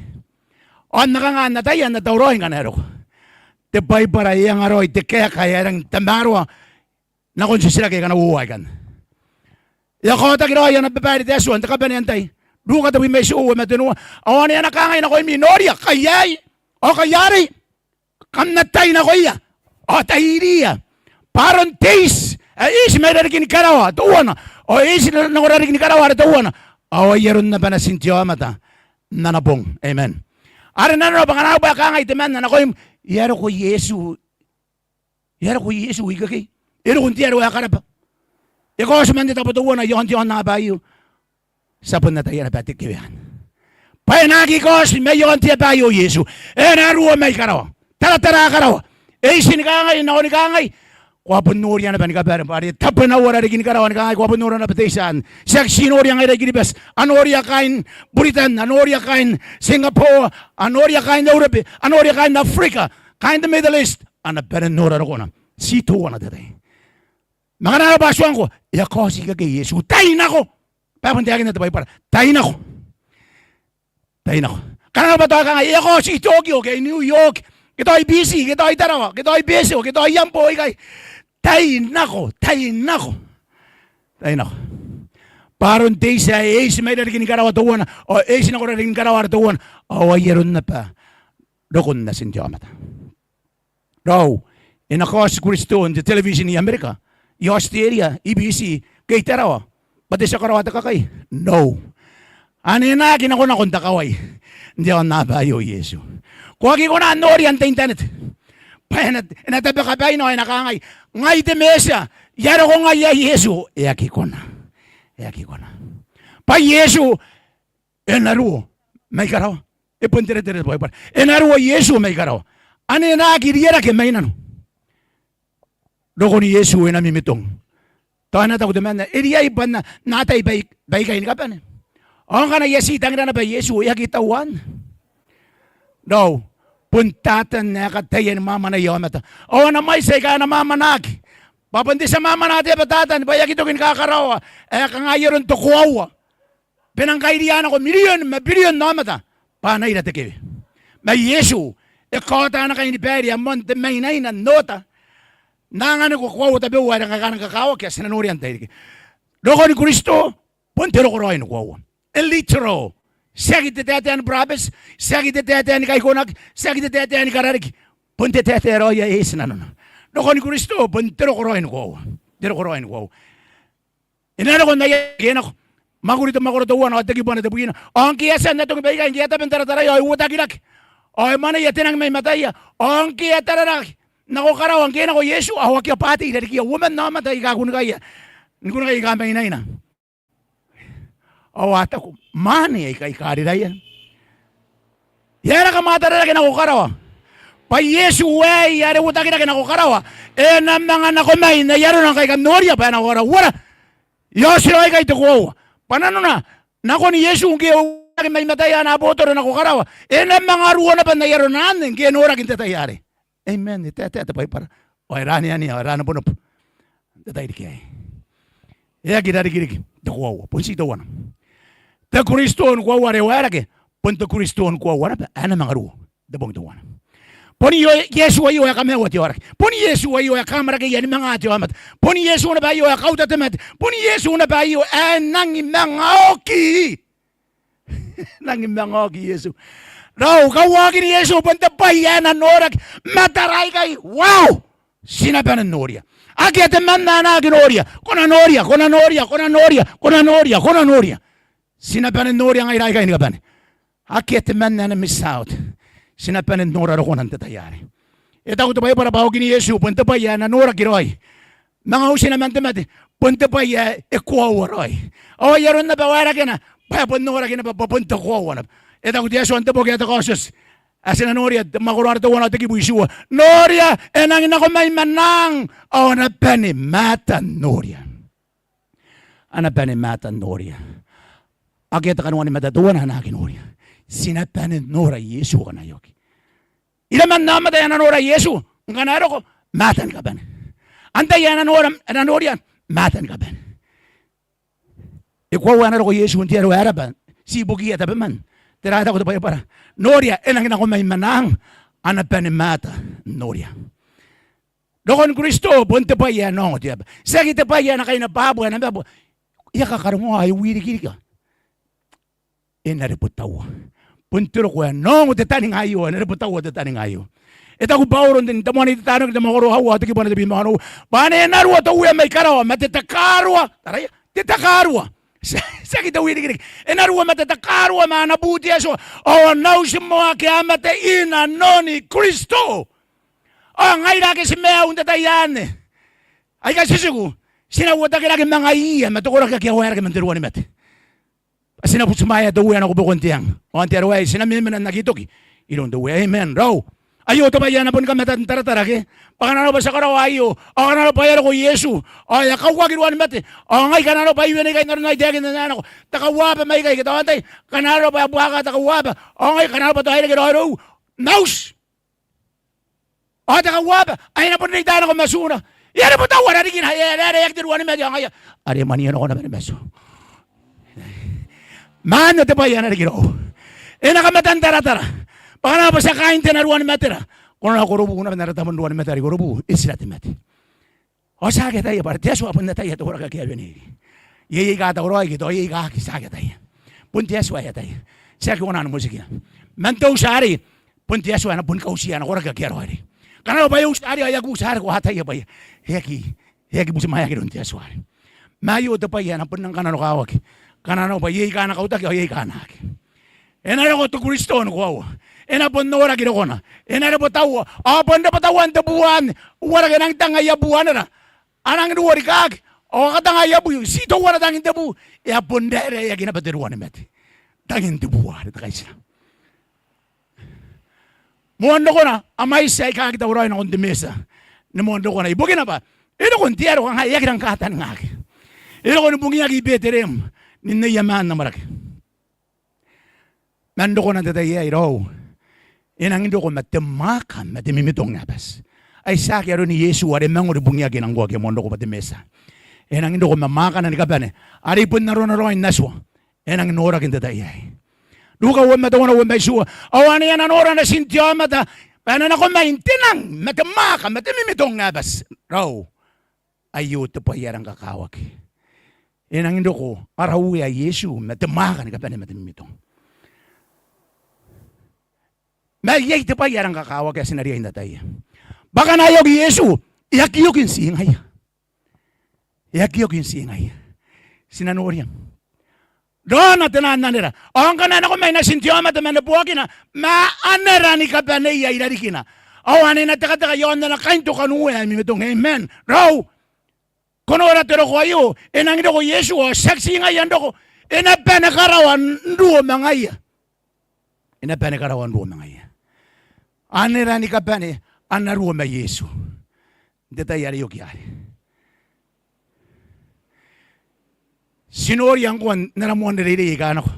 Ao n na kanga n ataia? E na tauraoi ngkana e roko. Te Baibara e anga raoi te kaeka ae rangi n tamaroa nakon titiraki aika uoua aikanne. E a kaotaki raoi ana babaire te Atua n te kabanea n tai. Ruka tebwi ma itiua, uoua ma tenua. Ao ane a na kangai nakoimi, noria, kai aei ao kai arei, kam na tai nakoia ao tai iriia. Bwa aron te iti ae iti mai rarikin karawa teuana ao e iti nako rarikin karawa are teuana, ao ai aron naba Natin te aomata n ana bong. Amen. Are nanona bwa ngkana arona bwa e kangai temanna nakoim, e a roko Iesu E a roko Iesu ikekei. E roko n te aro ae karaba. E kaoti man te tabo teuana i aon te aonnaba aio. Ti a bon ataia naba te kewe anne. Bwa e na aki kaoti mai aon te aba aio Iesu. E na ruo mai karawa. Taratara karawa. E iti ni kangai, nako ni kangai. Ko a bon noria naba ni kabane bwa are tabwenaua rarikin karawa ni kangai, ko a bon nora naba te iti anne. Tiaki ti noria ngaira i Kiribati. A noria kaain Buritan, a noria kaain Singapore, a noria kaain Eurobe, a noria kaain Africa, kaain te Middle East. A na bane n nora rokona. Ti teuana te tai. Ma ngkana arona bwa a tuangko, e a kaoti ikekei Iesu. Tai nako. Bwa e bon taekinna te Baibara, tai nako. Tai nako. Ngkana arona bwa tao e kangai, e a kaoti i Tokyo ke i New York, ke tao i Biti, ke tao i Tarawa, ke tao i Betio, ke tao i Ambo ikai, tai nako, tai nako. Tai nako. Bwa aron te iti ae e iti mai rarikin karawa teuana, ao e iti nako rarikin karawa are teuana, ao ai aron naba rokon Natin te aomata. Raou, e na kaoti Kristo n te television i Amerika, i Aotiteria, i Biti, ke i Tarawa, bwa te tia karaoa te kakai? No. Ane e na aki nakonako n te kawai n te aonnaba aio Iesu. Ko aki kona n noria n te internet bwa e na, e na tabeka baina ao e na kangai, "Ngai te Mesia, I a roko ngai ae Iesu." E aki kona. E aki kona. Bwa Iesu e na ruo mai karawa. E bon teretere te Baibara. E na ruo Iesu mai karawa. Ane e na aki riarake mai nano. Rokon Iesu e na mimitong. Tao e na taku temanna, "E riai bwa N na, N na atai bai, baikai ni kabane." Ao ngkana I a tii tangira naba Iesu, e aki tau anne. Raou, bon Tatan ae kataia ni mwamwanaia aomata. Ao ana mwaiti aika a na mwamwanaaki. Bwa bon te tia mwamwanaa te aba Tatan, bwa e aki toki ni kakaraoa ae kanga ai aron te koaua. Bwa e nang kairia nako mirion ma birion aomata bwa a na ira te kewe. Ma Iesu e kaota ana kainibaire ae moan te mainaina n oota n anganiko koaua tabeua ae rang, aika rang kakawaki ae ti na noria n tairiki. Rokoni Kristo bon te roko raoi ni koaua. E literal. Tiaki te taetae ni burabeti, tiaki te taetae ni kaikonaki, tiaki te taetae ni karariki. Bon te taetae raoi ae eti nanona. Rokoni Kristo bon te roko raoi ni koaua. Te roko raoi ni koaua. E na roko n aia, ngke e nako. Mwakuri te mwakoro teuana ao te kibu ae tebwina. Ao ngke e a tia n atongi baikai, ngke e a tabe n tarataraia ao e uotakirake. Ao e mwaneia te nang mai mataia. Ao ngke e a tararake nako karawa, ngke e nako Iesu, ao akea bwaati i rarikiia, uoman aomata aika kunikaia, ni kunikaia aika mainaina. Ao a taku, "Mwaane aika I kariraia." E aera kam a tararake nako karawa? Bwa Iesu aei are uotakirake nako karawa e na manga nako mai n ai arona ngkai kam noria bwa e nako karawa. Uara? E a oti raoi ikai te koaua. Bwa nanona, nakon Iesu ngke e uotaki mai mataia ana abotoro nako karawa, e na manga ruo naba n ai arona anne ngke e noraki n te tai arei. Amen. E taetae te Baibara. Ao e raneanea, ao e ranebonebo n te tairiki aei. E aki rarikiriki te koaua. Bon ti teuana. Te Kristo ni koaua are e waerake bon te Kristo ni koaua naba ae na manga ruo n te bong teuana. Bon Io-, Iesu aio ae kamaiua te aoraki. Bon Iesu aio ae kamwarakeia nimanga te aomata. Bon Iesu naba aio ae kauta te mate. Bon Iesu naba aio ae nangi manga oki. Nangi manga oki Iesu. Raou, kawakin Iesu bon te bwai ae na noraki. Matara ikai, wow! Ti na bane n noria. Akea temanna ae na aki noria. Ko na noria, ko na noria, ko na noria, ko na noria, ko na noria. Ti na bane n noria ngaira aikai ni kabane. Akea temanna ae na miss out. Ti na bane n nora rokona n te tai arei. E taku te Baibara bwa okin Iesu bon te bwai ae na noraki raoi. Manga utina man te mate, bon te bwai ae e koaua raoi. Ao ai aron naba waerakena bwa e bon noraki naba bwa bon te koaua naba. E taku te Atua n te boki ae te Kaotioti ae ti na noria, te mwakoro are teuana ao te kibu itiua, "Noria, e nangi nako mai manang, ao a na bane mata n noria." A na bane mata n noria. Akea te kanoa ni mata teuana ae na aki noria. Ti na bane n nora Iesu ngkana e oki. Iraman aomata ae na nora Iesu ngkana e roko? Mata ni kabane. Antai ae na nora, ae na noria? Mata ni kabane. E koaua ae na roko Iesu n te aro ae raba, ti ibukiia tabeman. Tera ae taku te Baibara? "Noria, e nangi nako mai manang, a na bane mata n noria." Rokon Kristo bon te bwai ae na ongo te aba. Tiaki te bwai ae na kainabwabwa, ae na bwabwa. E a kakarongoa, e wirikiriki. E na rebotaua. Bon te roko ae na ongo te taninga aio, e na rebotaua te taninga aio. E taku Bauro n te, n te Moan I-Tetaronike n te mwakoro aua ao te kibu ae tebwi ma onoua, bwa ane e na ruo te Uea mai karawa ma te takarua. Taraia, te takarua. Ti-, tiaki te wirikiriki. E na ruo ma te takarua ma ana bu te Atua. Ao a na uti moa ake a mate i nanoni Kristo. Ao ngaira ake ti maiu n te tai anne, aika ti tiku, ti na uotakirake ma ngaiia ma te koraki ake a waerake man te ruanimate. Bwa ti na butimwaea te Uea nako buakon te ang. Ao n te aro aei ti na memena n aki toki iroun te Uea. Amen. Raou, aio te bwai ae na boni kamata n taratara ke? Bwa ngkana arona bwa ti a karaoa aio, ao ngkana arona bwa e a roko Iesu, ao e a kauaki ruanimate, ao ngai ngkana arona bwa I wene ikai n aron ae I taekinna n ae nako, te kauaba mai ikai ke tao antai, ngkana arona bwa e buaka te kauaba, ao ngai ngkana arona bwa tao e reke raoirou, n na uti. Ao te kauaba ae e na bon reita nako matuna, e a rebotaua rarikina, e a, e a, e a, e aki te ruanimate, ao ngaia are e mwanionako naba ni matu. Ma anne te bwai ae na riki raou. E na kamata n taratara. Bwa ngkana bwa ti a kaain te na ruanimatera, ko na nako korobu naba n ara tabo n ruanimate are i korobu, e tira te mate. Ao ti aki ataia bwa are te Atua bon ataia te koraki ake a wene. Iai aika a tauraoi ke tao iai aika aki, ti aki ataia. Bon te Atua ae ataia. Ti aki kona ni motikia. Man te uti arei, bon te Atua ae na boni kautiia ana koraki ake a raoiroi. Ngkana arona bwa e uti arei ao e aki uti arei, ko ataia bwa e aki, e aki butimwaeaki iroun te Atua arei. Ma aio te bwai ae na bon nang kananokawaki. Ngkana nako bwa iai aika a na kautaki ao iai aika a na aki. E na roko te Kristo ni koaua. E na bon noraki rokona. E na rebwetaua. Ao bon rebwetauan te buu anne. Uarake e nang tang aia buu anera. A nang ruo rikaaki. Ao a katanga aia buu. Ti teuana tangin te buu. E a bon raeraeaki naba te rua ni mate. Tangin te buu are te kaitira. Moan rokona, a mwaiti aika aki tauraoi nakon te Metia. Ni moan rokona, ibukina bwa e roko n te aro kanga e aki rang kataningaki. E roko ni bungiaki i Betereem, n neia maan n amwarake. Man rokona n te tai aei raou, e nangi roko ma te mwaaka ma te mimitong ae bati. Ai tiaki aron Iesu are e mangori bungiaki, e nang roko ake moan roko bwa te Metia. E nangi roko ma mwaakana ni kabane, are e bon arona raoi n Atua. E nangi noraki n te tai aei. Ruka uoman ma teuana, uoman ma itiua. Ao ane a na nora natin te aomata bwa e na nako mai n te nang ma te mwaaka ma te mimitong ae bati. Raou, aio te bwai ae rang kakawaki. E nangi roko ara Uea Iesu ma te mwaaka ni kabane ma te mimitong. Ma iai te bwai ae rang kakawaki ae ti na riai n ataia. Bwa ngkana e oki Iesu, e aki oki n ti ngaia. E aki oki n ti ngaia. Ti na noria raona te naan anera. Ao ngkana e nako mai natin te aomata ma neboakina, ma anera ni kabaneia i rarikina. Ao ane e na tekateka i aon ana kaintokanuea ae mimitong. Amen. Raou, ko nora te roko aio, e nangi roko Iesu ao tiaki ti ngaia n roko. E na bane karawa n ruo ma ngaia. E na bane karawa n ruo ma ngaia. Anera ni kabane a na ruo ma Iesu n te tai are e oki arei. Ti noria ngkoa n ara moan reirei aika nako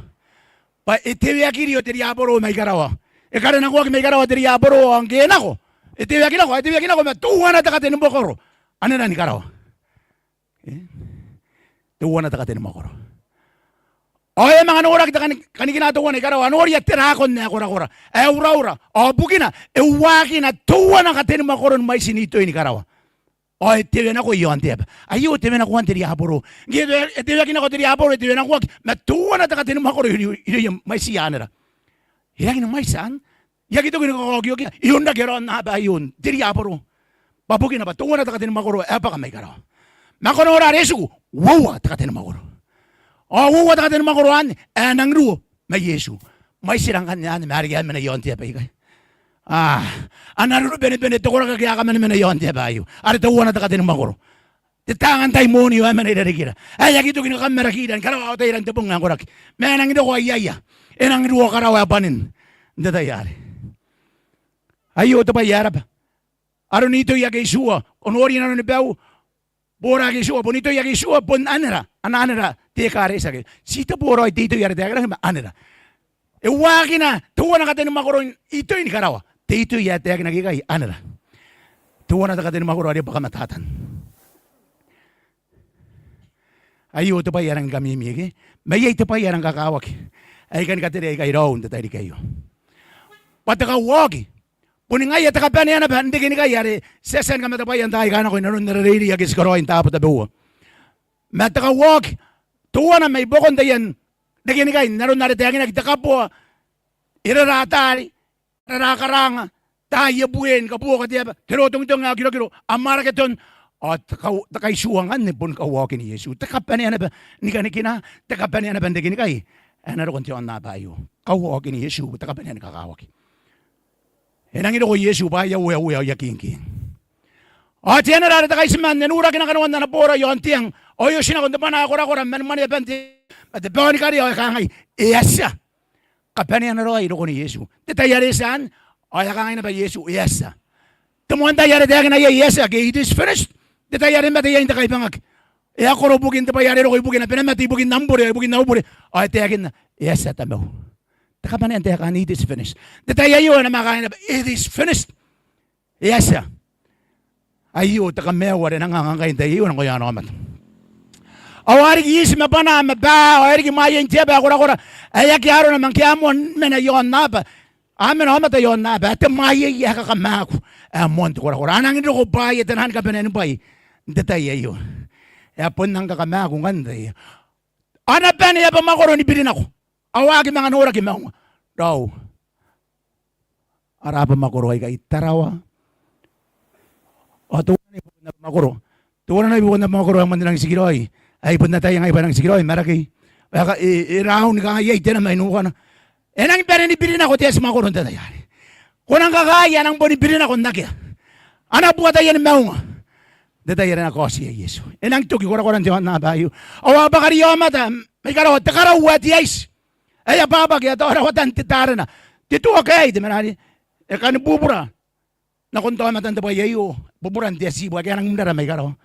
bwa e teweaki irio te riaboro mai karawa. E karenakoaki mai karawa te riaboro ao ngke e nako, e teweaki nako, e teweaki nako ma teuana te katenimwakoro. Anera ni karawa. E? Teuana te katenimwakoro. Ao e a manga noraki te kani-, kanikina teuana i karawa. A noria te rakon ae korakora ae uraura. Ao bukina e uakina teuana katenimwakoro ni mwaitin itoi ni karawa. Ao e tewenako i aon te aba. Aio tewenakoan te riaboro. Ngke e tewe-, e teweaki nako te riaboro, e tewenakoaki ma teuana te katenimwakoro irouia, irouia mwaitiia anera. E rangi ni mwaiti anne. I aki toki ni kakaokiokia i onrake ara aonnaba aio n te riaboro. Bwa bukina bwa teuana te katenimwakoro ae bwaka mai karawa. Ma ko nora are e tiku, uoua te katenimwakoro. Ao uoua te katenimwakoro anne ae nang ruo ma Iesu. Mwaitira ngkanne anne ma are e a mena i aon te aba ikai. A, a na rurubenebene te koraki ake a kaman mena i aon te aba aio. Are teuana te katenimwakoro. Te taanga n tai mooni ae mena i rarikira. Ae aki toki ni kamamarakira ni karaoa ao tairan te bong ae koraki. Ma e nangi roko aia ia. E nangi ruo karawa ae bwanin n te tai arei. Aio te bwai ae raba. Aron itoi ake itiua, ko nori n aroni baiu, bora ake itiua, bon itoi ake itiua, bon anera, ana anera te ekaretia ake. Ti te bora, te itoi are taekinaki ma anera. E uakina teuana katenimwakoro n itoi ni karawa. Te itoi ae taekinaki ikai anera. Teuana te katenimwakoro are bwaka matatan. Aio te bwai ae rangi ni kamimi ike. Ma iai te bwai ae rangi ni kakawaki ae I kani katerea ikai raou n te tairiki aio. Bwa te kauaoki boni ngaia te kabanea naba n rekenikai are ti a tia ni kamatebwaia n taai aika nako inanon ara reirei ake ti karaoi n taabo tabeua. Ma te kauaoki teuana mai buakon taian rekenikai n aron are taekinaki te kaboa, e rara taari, rara karanga, taai e bue ni kabuoka te aba, te rotongitongi ae okirokiro, amwarake ton, ao te kau-, te kaitiua ngkanne bon kauaokin Iesu. Te kabanea naba ni kanikina, te kabanea naba n rekenikai ae na roko n te aonnaba aio. Kauaokin Iesu, te kabanea ni kakawaki. E nangi roko Iesu bwa aia Uea uea ao aia King king. Ao te anera are te kaitiman e nurakina kanoan ana bora i aon te ang, ao e oti nako n te bwana ae korakora, man mwaneaban te, ma te bao ni karea ao e kangai, e a tia. Kabaneana raoi rokon Iesu. Te tai are e tia anne, ao e a kangai naba Iesu, e a tia. Te moan tai are taekina iai e a tia ke it is finished. Te tai are e mate iai n te kaibangaki. E a koro bukin te bwai are e roko ibukina, bwa e na mate ibukin am bure, ibukin au bure. Ao e taekinna, e a tia tamau. Te kabanea n taekan it is finished. Te tai aio e na manga kangai naba, it is finished. E a tia. Aio te kamaiu are e nang anga ngkai n tai aio nakoia ana aomata. Ao a riki iti ma bwanaa ma baa, ao e riki mwaiei n te aba ae korakora, ae akea arona ma ngke a moa ni mena i aonnaba. A mena aomata i aonnaba, ae te mwaiei ae kakamaaku ae moan te korakora. A nangi roko bwaai, te naan kabanea ni bwai n te tai aio. E a bon nang kakamaaku ngkanne n tai aio. A na bane abamwakoro ni birinako. Ao a aki manga noraki maunga. Raou. Ara abamwakoro aikai, Tarawa. Ao teuana naba ibukin abamwakoro. Teuana naba ibukin abamwakoro ae moan rangi n tikiraoi. Ae bon ataia ngai bwa e rangi n tikiraoi, Marakei. e ka, e, e raun ni kangai, iai tena mai nukana. E nangi bane ni birinako te atimwakoro n te tai arei. Ko nang kakaea, e nangi boni birinako n akea ana bua taiani maunga n te tai are e na kaotia Iesu. E nangi toki korakoran te aonnaba aio. Ao a bwakari aomata mai karawa, te karau ae te aiti ae abwabwaki, ae taorawatan te tarena, te tuoka aei, te mena arei. E kani bubura nakon te aomata n te bwai aio, buburan te atibu ake a nangi mrara mai karawa.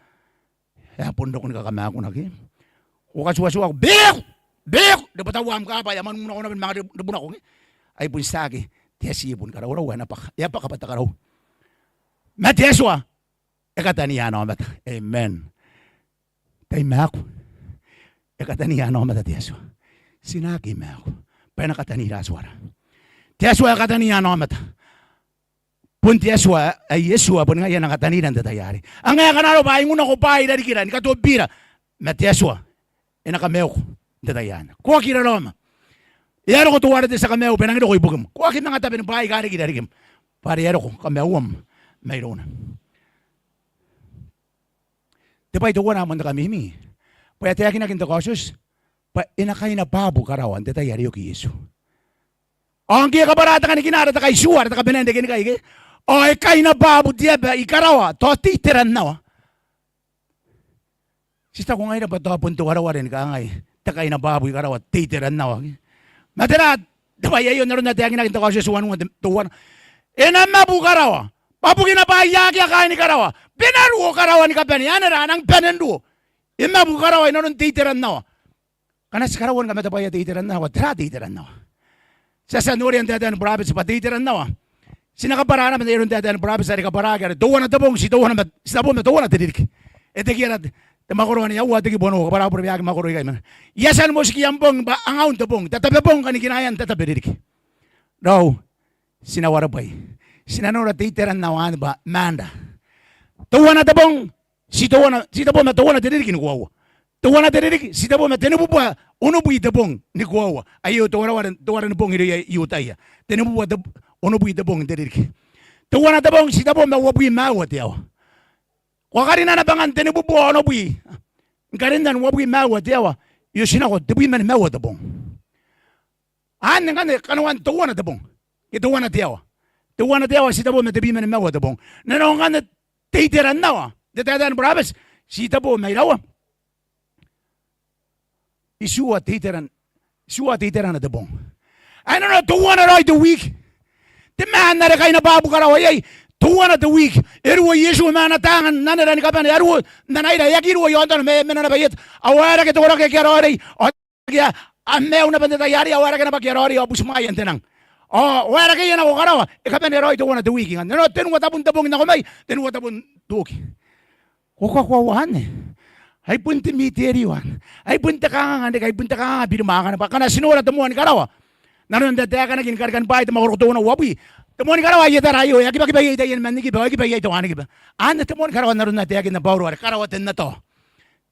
E a bon roko ni kakamakunaki. Ko katuatuaku, beku, beku, rebwetaua am kaabwa, e a mwanunako naba ni manga rebunako ngke. Ai bon tiaki te atibu ni karaurau ae e na bwaka, e a bwaka bwa te karau. Ma te Atua e kataniia ana aomata. Amen. Tai maaku, e kataniia ana aomata te Atua. Ti na aki maaku bwa e na katanira Atuara. Te Atua e kataniia ana aomata. Bon te Atua ae Iesu ae boni ngaia ae e na katanira n te tai arei. Anga ae kanga arona bwa e ingu nako bwaai i rarikira ni katobibira, ma te Atua e na kamaiuko n te tai anne. Ko aki raraoma. E a roko teuare te tia kamaiu bwa e nangi roko ibukim. Ko aki manga tabe ni bwaai aika a riki i rarikim, bwa are e a roko kamaiuam mairouna. Te bwai teuana ae moan te kamimi bwa e taekinaki n te Kaotioti bwa e na kainabwabu karawa n te tai are e oki Iesu. Ao ngke e kabwara te kanikina are te kaitiua are te kabanea n rekenikai ke, ao e kainabwabu te aba i karawa, tao te iteran aoa. Ti taku ngaira bwa tao bon te wareware ni kangai, te kainabwabu i karawa, te iteran aoa ke. Ma tera te bwai aio n aron are e taekinaki n te Kaotioti uanua te, teuana? E na mabu karawa bwa bukina bwa akea kaain karawa, bwa e na ruo karawa ni kabane. Anera a nang bane n ruo? E mabu karawa inanon te iteran aoa. Ngkana ti karaua ni kamatabaia te iteran aoa, tera te iteran aoa? Ti a tia n noria n taetae ni burabeti bwa te iteran aoa, ti na kabwara naba n ai aron taetae ni burabeti are kabwaraki are teuana te bong, ti teuana ma, ti tabo ma teuana te ririki. E tekiera te, te mwakoro anne, aua te kibu anne, kabwara burebeaki mwakoro ikai ma. I a tia ni motikia am bong bwa angaun te bong, tatabe bong, kanikinaean tatabe ririki. Raou, ti na warebwai. Ti na nora te iteran aoa anne bwa manda. Teuana te bong, ti teuana, ti tabo ma teuana te ririki ni koaua. Teuana te ririki, ti tabo ma tenibubua onobwi te bong ni koaua. Aio te wareware, te wareware ni bong irouia I-Iutaia. Tenibubua te, onobwi te bong n te ririki. Teuana te bong, ti tabo ma uabwi ma aua te aoa. Ko a karina naba ngkanne tenibubua onobwi ni karinnan uabwi ma aua te aoa, e oti nako tebwi ma nimaua te bong. Anne ngkanne kanoan teuana te bong, ke teuana te aoa. Teuana te aoa, ti tabo ma tebwi ma nimaua te bong. Nanona ngkanne te iteran aoa n te taetae ni burabeti, ti tabo ma iraua? Itiua te iteran, itiua te iteran te bong. Ae nanona teuana raoi te wiki. Te maan are kainabwabu karawa iai, teuana te wiki. E ruo Iesu ma ana taanga n anera ni kabane, a ruo n anaira, e aki ruo i aontano ma e mena naba ieta. Ao e waerake te koraki ake a raoiroi, ao a maiu naba n te tai arei, ao e waerake naba ake a raoiroi, ao butimwaean te nang. Ao e waerakeia nako karawa, e kabanea raoi teuana te wiki. Ngkanne nanona tenua tabun te bong n nako mai, tenua tabun te oki. Ko kakoaua anne? Ai bon te miterio anne. Ai bon te kanganga n reke, ai bon te kanganga n birimwaaka naba. Ngkana ti nora te moa ni karawa n aron are e taekinaki ni Karikani Bwaai te mwakoro teuana uabwi, te moa ni karawa ae ietara aio, e a kibakiba iai taiani man ni kiba, ao e kiba iai teuani kiba. Anne te moa ni karawa n aron are e taekinna Bauro are karawa tenua tao.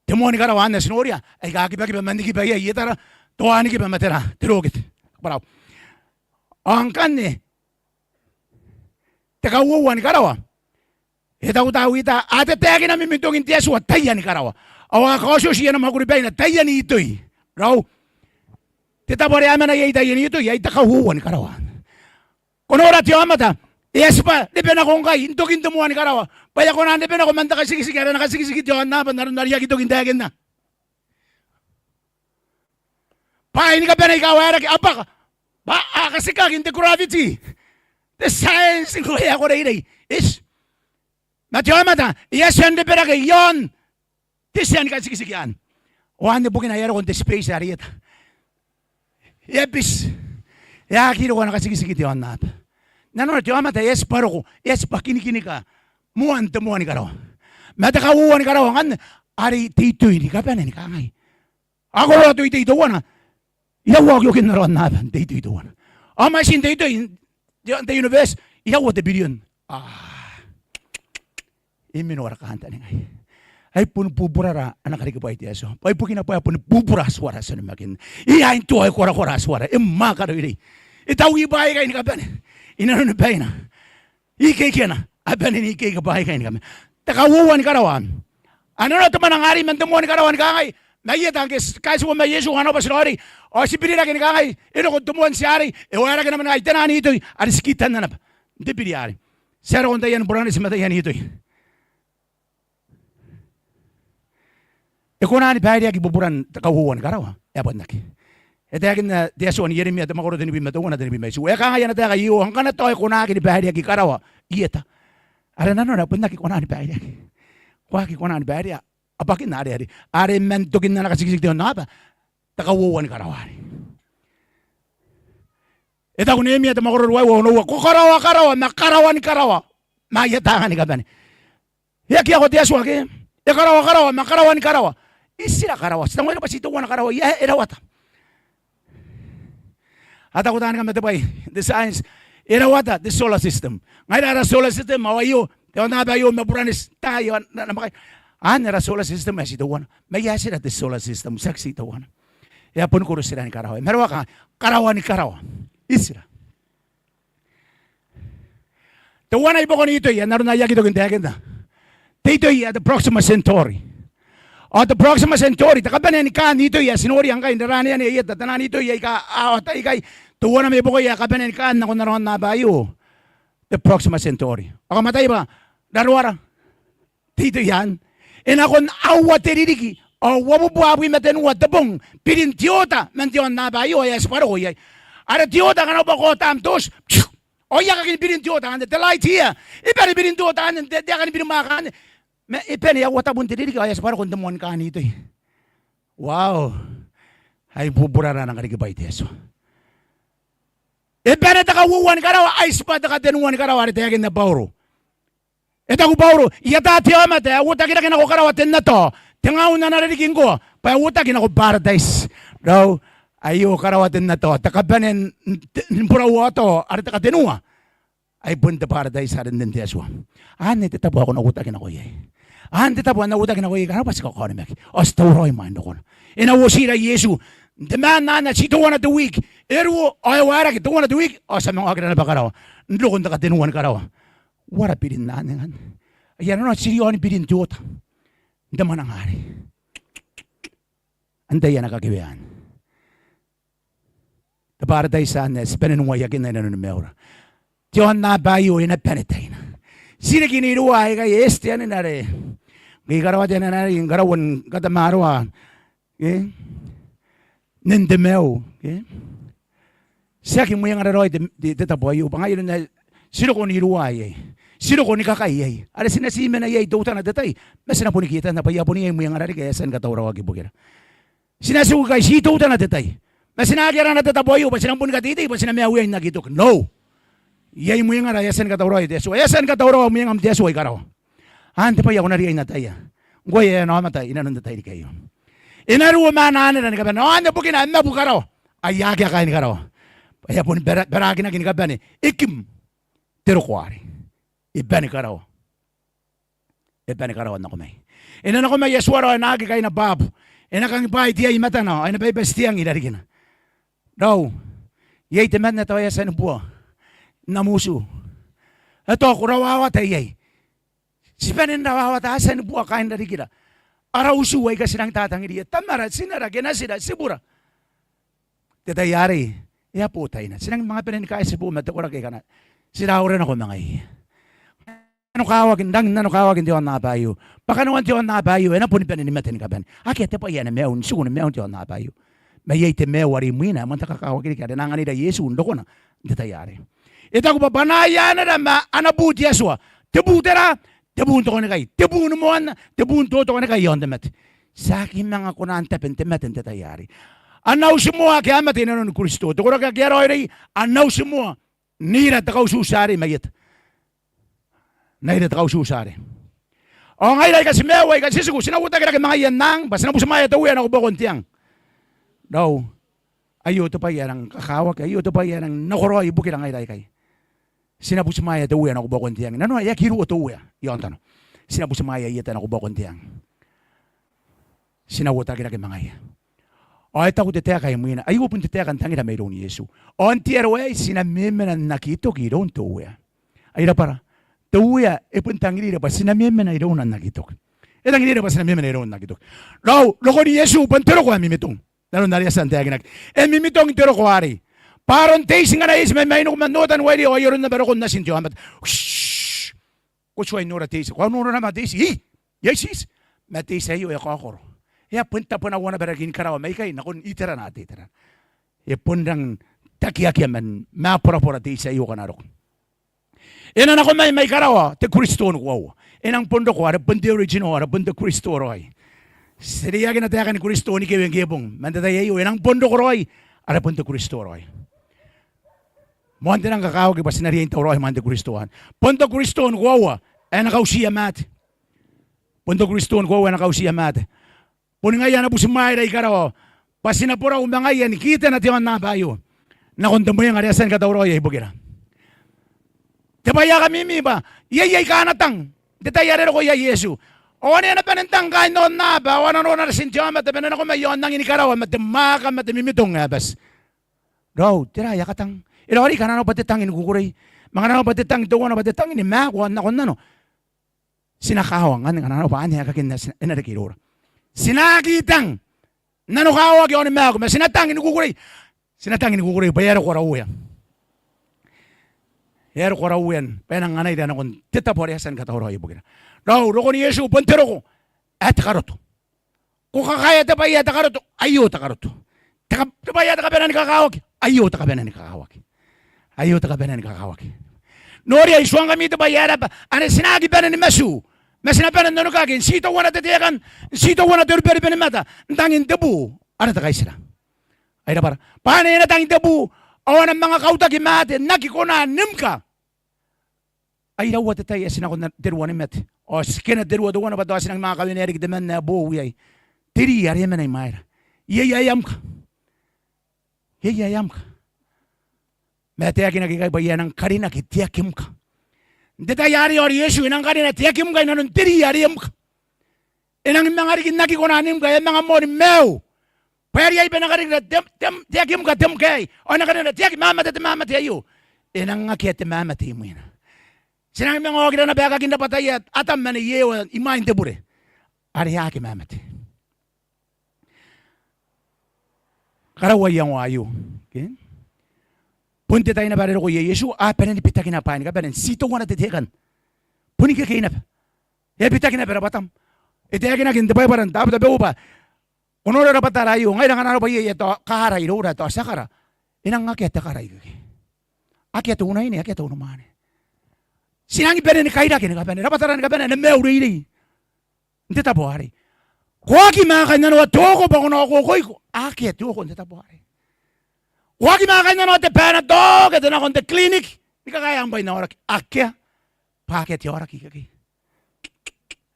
Te moa ni karawa anne ae ti noria, aika kibakiba man ni kiba iai, ietara teuani kiba ma tera, te rokete. Kabwarau. Ao ngkanne te kauoua ni karawa, e taku Tawita, a tataekina mimitongin te Atua taiani karawa, ao a kaotioti ana mwakuri baina taiani itoi. Raou, te tabo are a mena iai taiani itoi, ai te kauoua ni karawa. Ko nora te aomata, e a tibwa rebe nako ngkai n tokin te moa ni karawa, bwa e a kona n rebe nako man te katikitiki are e na katikitiki te aonnaba n aron are I aki toki n taekinna. Bwaai ni kabane aika waerake, a bwaka, bwa a katikaki n te gravity, te science ngkoe ae ko reirei. Eti. Ma te aomata e a tia n reberake i aon te tia ni katikitiki anne. Ao anne bukina e a roko n te space are i eta. E a biti. E aki roko ana katikitiki te aonnaba. Nanona te aomata e a tibwa roko, e a tibwa kinikinika moan te moa ni karawa. Ma te kauoua ni karawa ngkanne are te itoi ni kabane ni kangai, a koroa te itoi teuana. Iraua okiokin ara aonnaba n te itoi teuana? Ao mwaitin te itoi n te, n te universe, iraua te birion? A, e mena ara kantaninga. Ai boni buburara ana karikibwai te Atua. Bwa ibukina bwa e boni bubura Atuara ti onimakinna. E ain toa, e korakora Atuara, e mwaaka raoiroi. E taui bwaai aikai ni kabane inanoni baina. Ikeikena a bane n ikeike bwaai aikai ni kabane. Te kauoua ni karawa. A nanona te mwananga arei man te moa ni karawa ni kangai, taian tangke, kaitibo ma Iesu, kanga nao bwa ti raoiroi. Ao ti birirake ni kangai, e roko te moan tia arei, e waerake naba ngkai te naan itoi are ti kitanna naba n te biri arei. Ti a roko n taiani buraneti ma taiani itoi. E kona ni baireaki buburan te kauoua ni karawa? E a bon aki. E taekinna te Atua n Ieremia, te mwakoro tenibwi ma teuana, tenibwi ma itiua. E kangai ana taeka Iehova, ngkana tao e kona aki ni baireaki karawa i eta, are nanona e bon aki kona ni baireaki. Ko aki kona ni bairea abwakin are, are, are man tokin ana katikitiki te aonnaba, te kauoua ni karawa arei. E taku Neemia, te mwakoro ruaiwa, onoua, ko karaoa karawa ma karawa ni karawa ma aia taanga ni kabane. E aki ako te Atua ke? E karaoa karawa ma karawa ni karawa. Itira karawa? Ti tangoia bwa ti teuana karawa. Ia, e rawata. A taku taani kamatebwai, the science, e rawata te solar system. Ngaira ara solar system ao aio, te aonnaba aio ma buraneti, tai ao na, namwakaina. Anne ara solar system ae ti teuana. Ma e a itira te solar system? Tiaki ti teuana. E a boni koro itira ni karawa. E marawa karawa ni karawa. Itira? Teuana i buakon itoi ae n aron ae aki toki n taekinna, te itoi ae te Proxima Centauri. Ao te Proxima Centauri, te kabanea ni kaan itoi ae ti noria ngkai n raraneanea i eta, te naan itoi aika a ota ikai, teuana mai buakoia ae kabanea ni kaan nakon ara aonnaba aio, te Proxima Centauri. Ao kam ataia bwa raroara te itoi anne? E nakon aua te ririki ao uabubua abwi ma tenua te bong birin te oota man te aonnaba aio ae ti bwa roko iai. Are te oota, ngkana ko bwa ko oota am tooti, ao e a kakini birin te oota anne, te light year. E bane birin te oota anne, te, te aeka ni birimwaaka anne. Ma e bane aua tabun te ririki ao e a ti bwa roko n te moan kaan itoi. Wow. Ai buburara ana karikibwai te Atua. E bane te kauoua ni karawa, ai tibwa te katenua ni karawa are taekinna Bauro. E taku Bauro, I ata te aomata ae uotakirake nako karawa tenua tao, tengaun ana ririki ngkoa, bwa e uotaki nako Barataiti. Raou, aio karawa tenua tao, te kabanea n, n, te, ni buraua tao are te katenua. Ai bon te Barataiti are nnen te Atua. Anne te tabo ae ko na uotaki nako iai. Anne te tabo ae N na uotaki nako iai, kanga bwa ti kakaonimaki ao ti tauraoi imwain rokona. E na uotira Iesu n te maan anne, ti teuana te wiki. E ruo ao e waerake, teuana te wiki ao ti a manga okira naba karawa n rokon te katenua ni karawa. Uara birin anne ngkanne? Aia, nanona ti riaon birin te oota n te mwananga arei. Antai ae na kakewea anne? Te Barataiti anne ae ti bane n uaiakinna inanoni maiura. Te aonnaba aio e na bane taina. Ti riki n iruwa aikai, e eti te anene are ngke I karaoa te anene arei, I karaua ni katamaroa, e, nnen te maiu, e. Tiaki mwengara raoi te, te, te tabo aio, bwa ngaia aron ae ti roko n iruwa iai, ti roko ni kakai iai, are ti na ti mena iai teutana te tai, ma ti na boni kitanna bwa e a bon iai mwengara riki ae e a tia ni katauraoaki ibukira. Ti na tiku ikai, ti teutana te tai, ma ti na aki arana te tabo aio bwa ti na boni kateitei bwa ti na maiu iai n aki toki. No. Iai mwengara ae e a tia ni katauraoia te Atua. E a tia ni katauraoa mwengam te Atua, I karaoa. Anne te bwai ae ko na riai n ataia ngkoe ae aomata inanon te tairiki aio. E na ruo ma ana anera ni kabane. Ao anne bukina ae mabu karawa, ai akea kaain karawa. Bwa e a boni bara, barakinaki ni kabane. E kim te roko arei. E bane karawa. E bane karawa n nako mai. E na nako mai Atuara ao e na aki kaina bwabu. E na kangibwai te ai i matana ao e na baibati te ang i rarikina. Raou, iai temanna tao e a tia ni bua n am utu. E tao ko rawawata iai. Ti bane n rawawata, a tia ni bua kaain rarikira. Ara utu aika ti rangi n tatangiriia, tamara, tinara ke natira, tibura. Te tai arei e a bo taina. Ti rangi ni manga bane ni kaitibo ma te koraki aika ti raure nako ma ngaiia. Nanokawaki, rangi n nanokawaki n te aonnaba aio. Bwa kanoan te aonnaba aio e na boni bane ni mate ni kabane. Akea te bwai ae na maiu n tiku ni maiun te aonnaba aio. Ma iai te maiu are imwina ae moan te kakawaki riki are e na anganira Iesu n rokona n te tai arei. E taku bwa bwanaaia anera ma ana bu te Atua. Te bu tera? Te bu n tokanikai, te bu ni moanna, te bu n totokanikai iaon te mate. Ti aki manga kona n tabe n te mate n te tai arei. A na uti moa ake a mate inanoni Kristo. Te koraki ake a raoiroi a na uti moa n ira te kautiuti arei mai eta. N ira te kautiuti arei. Ao ngaira aika ti maiu, aika ti tiku, ti na uotaki rake ma ngaia n ang, bwa ti na butimwaea te Uea nako buakon te ang. Raou, aio te bwai ae rangi ni kakawaki, aio te bwai ae rangi n nakoraoi ibukira ngaira aikai. Ti na butimwaea te Uea nako buakon te ang. Nanona e aki ruo te Uea i aontano. Ti na butimwaea i eta nako buakon te ang. Ti na uotaki rake ma ngaia. Ao e taku te taeka imwina, aio bon te taeka n tangira mairoun Iesu. Ao n te aro aei ti na memena n aki toki iroun te Uea. Ai rabwara, te Uea e bon tangirira bwa ti na memena irouna n aki toki. E tangiria bwa ti na memena iroun aki toki. Raou, rokon Iesu bon te roko ae mimitong. N aron are e a tia n taekinaki, e mimitong te roko arei. Bwa aron te iti ngkana e iti mai mainiku man otan waireu, ao ai aron naba rokon Natin te aomata. Uish! Ko tuai n nora te iti? Ko a nora naba te iti? Ii, iai te iti. Ma te iti aio e kaokoro. E a bon tabwena uanaba rarikin karawa mai ikai nakon iterana, te iterana. E bon rang takiakia man maaborabora te iti aio ngkana e roko. E na nako mai mai karawa te Kristo ni koaua. E nang bon roko are bon te original, are bon te Kristo raoi. Ti reiakina taekan Kristo ni kewe ngke bong. Man te tai aio e nang bon roko raoi are bon te Kristo raoi. Moan te nang kakawaki bwa ti na riai n tauraoi imwain te Kristo anne. Bon te Kristo ni koaua ae na kautiia maate. Bon te Kristo ni koaua ae na kautiia maate. Boni ngaia ana butimwaeira i karawa bwa ti na borau ma ngaia ni kitana te aonnaba aio nakon te mwenga are e a tia ni katauraoia ibukira. Te bwai ae kamimi bwa iai aika a na tang n te tai are e roko iai Iesu. Ao ane a na bane n tang kaain aonnaba, ao a na nora Natin te aomata bwa e na nako mai aon angin karawa ma te mwaaka ma te mimitong ae bati. Raou, tera ae a katang? E raoiroi ngkana arona bwa te tang ni kukurei. Ma ngkana arona bwa te tang teuana bwa te tang ni maaku ao n nako n nano, ti na kawa ngkanne ngkana arona bwa anne aekakin ae ti na, e na reke iroura. Ti na aki tang n nanokawaki ao ni maaku, ma ti na tang ni kukurei. Ti na tang ni kukurei bwa e a roko ara Uea. E a roko ara Uea bwa e nang anaira nakon te tabo are e a tia ni katauraoia ibukira. Raou, rokon Iesu bon te roko ae te karoto. Ko kakaea te bwai ae te karoto? Aio te karoto. Te ka-, te bwai ae te kabanea ni kakawaki? Aio te kabanea ni kakawaki. Aio te kabanea ni kakawaki. Noria, I tuangkami te bwai ae raba, ane ti na aki bane ni matiu, ma ti na bane n onimaki n ti teuana te tekan, n ti teuana te ruberube ni mata, n tangin te bu are te kaitira. Ai rabwara. Bwa ane e na tang te bu ao a na manga kautaki maate n aki kona ni mka. Ai raua te tai ae ti nako n te ruanimate ao ti kena te rua teuana bwa tao ti nang manga kawenea riki temanna ae boou iai. Te ri are e mena imwaira. Iai ae e a mka. Iai ae e a mka. Ma e taekinaki ikai bwa e a nang karinaki te aki mka. N te tai arei ao Iesu e nang karina te aki mka inanon te ri are e mka. E nangi manga riki n aki kona ni mka, e a manga moani maiu. Bwa e riai bwa e na karikira te, te, te aki mka te mka aei, ao e na karina te aki mamate te mamate aio. E nang akea te mamate imwina. Ti nangi manga okira naba aekakin rabwataia Atam ma Nei Ewa imwain te bure are a aki mamate. Karauai iangoa aio. Ke? Bon te tai naba are e roko iai Iesu, a bane ni bitaki naba bwaai ni kabane n ti teuana te tekan. Bon ikekei naba. E a bitaki naba rabwatam. E taekinaki n te Baibara n Tabu tabeua bwa ko nora rabwatara aio, ngaira ngkana arona bwa iai ae tao kaara iroura, tao ti a kara, e nang akea te kara ikekei. Akea te unaine, akea te unimwaane. Ti nangi bane ni kairaki ni kabane, rabwatara ni kabane ae na maiureirei n te tabo arei. Ko aki manga kainnanoa te oko bwa ko na okooko iko. Akea te oko n te tabo arei. Ko aki manga kainnanoa te Panadol ke te nako n te clinic ni kakaea am bwai n aoraki. Akea. Bwa akea te aoraki ikekei.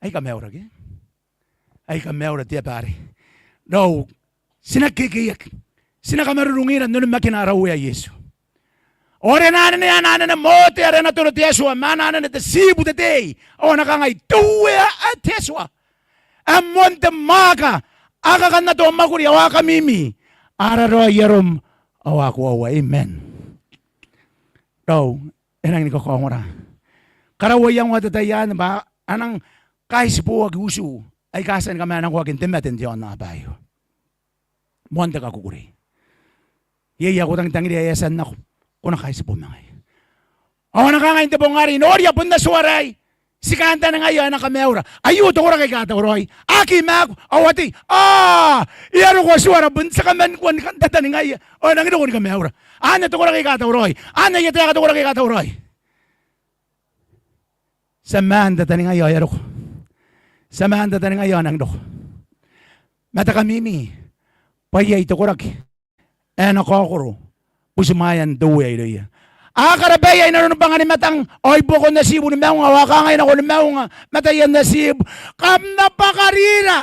Ai kamaiura ke? Ai kamaiura te aba arei. Raou, ti na kekeiaki. Ti na kamarurungira n onimakina ara Uea Iesu. Ao are e na anenea, e na anene Mote are e na tono te Atua, ma e na anene te tibu te tei. Ao a na kangai, te Uea ae te Atua ae moan te mwaaka, a kakannato mwakuri ao a kamimi, a raraoi arom ao a koaua. Amen. Raou, e nangi ni kakaongora. Karauai iangoa te tai anne bwa a nang kaitiboaki utu aika a tia ni kamanakoaki n te mate n te aonnaba aio. Moan te kakukurei. Iai ae ko tangtangiria ae e a tia n nako, ko na kaitibo ma ngaia. Ao a na kangai n te bong arei, noria, bon Atua aei, ti kantaningaia ao e na kamaiura. Aio te koraki aika tauraoi. Aki maaku, ao a tei. Aa, e a roko Atua, ara bon tia kaman kua ni kantaningaia ao e nangi roko ni kamaiura. Anne te koraki aika tauraoi. Anne aia taeka te koraki aika tauraoi. Ti a maan n tataningaia ao e a roko. Ti a maan n tataningaia ao e nangi roko. Ma te kamimi bwa iai te koraki ae na kaokoro butimwaean te Uea irouia. A karabaia i nanoni bwangan matang ao i buakon atibu ni maunga, ao a kangai nakoni maunga ma taian atibu, kam na bwakarira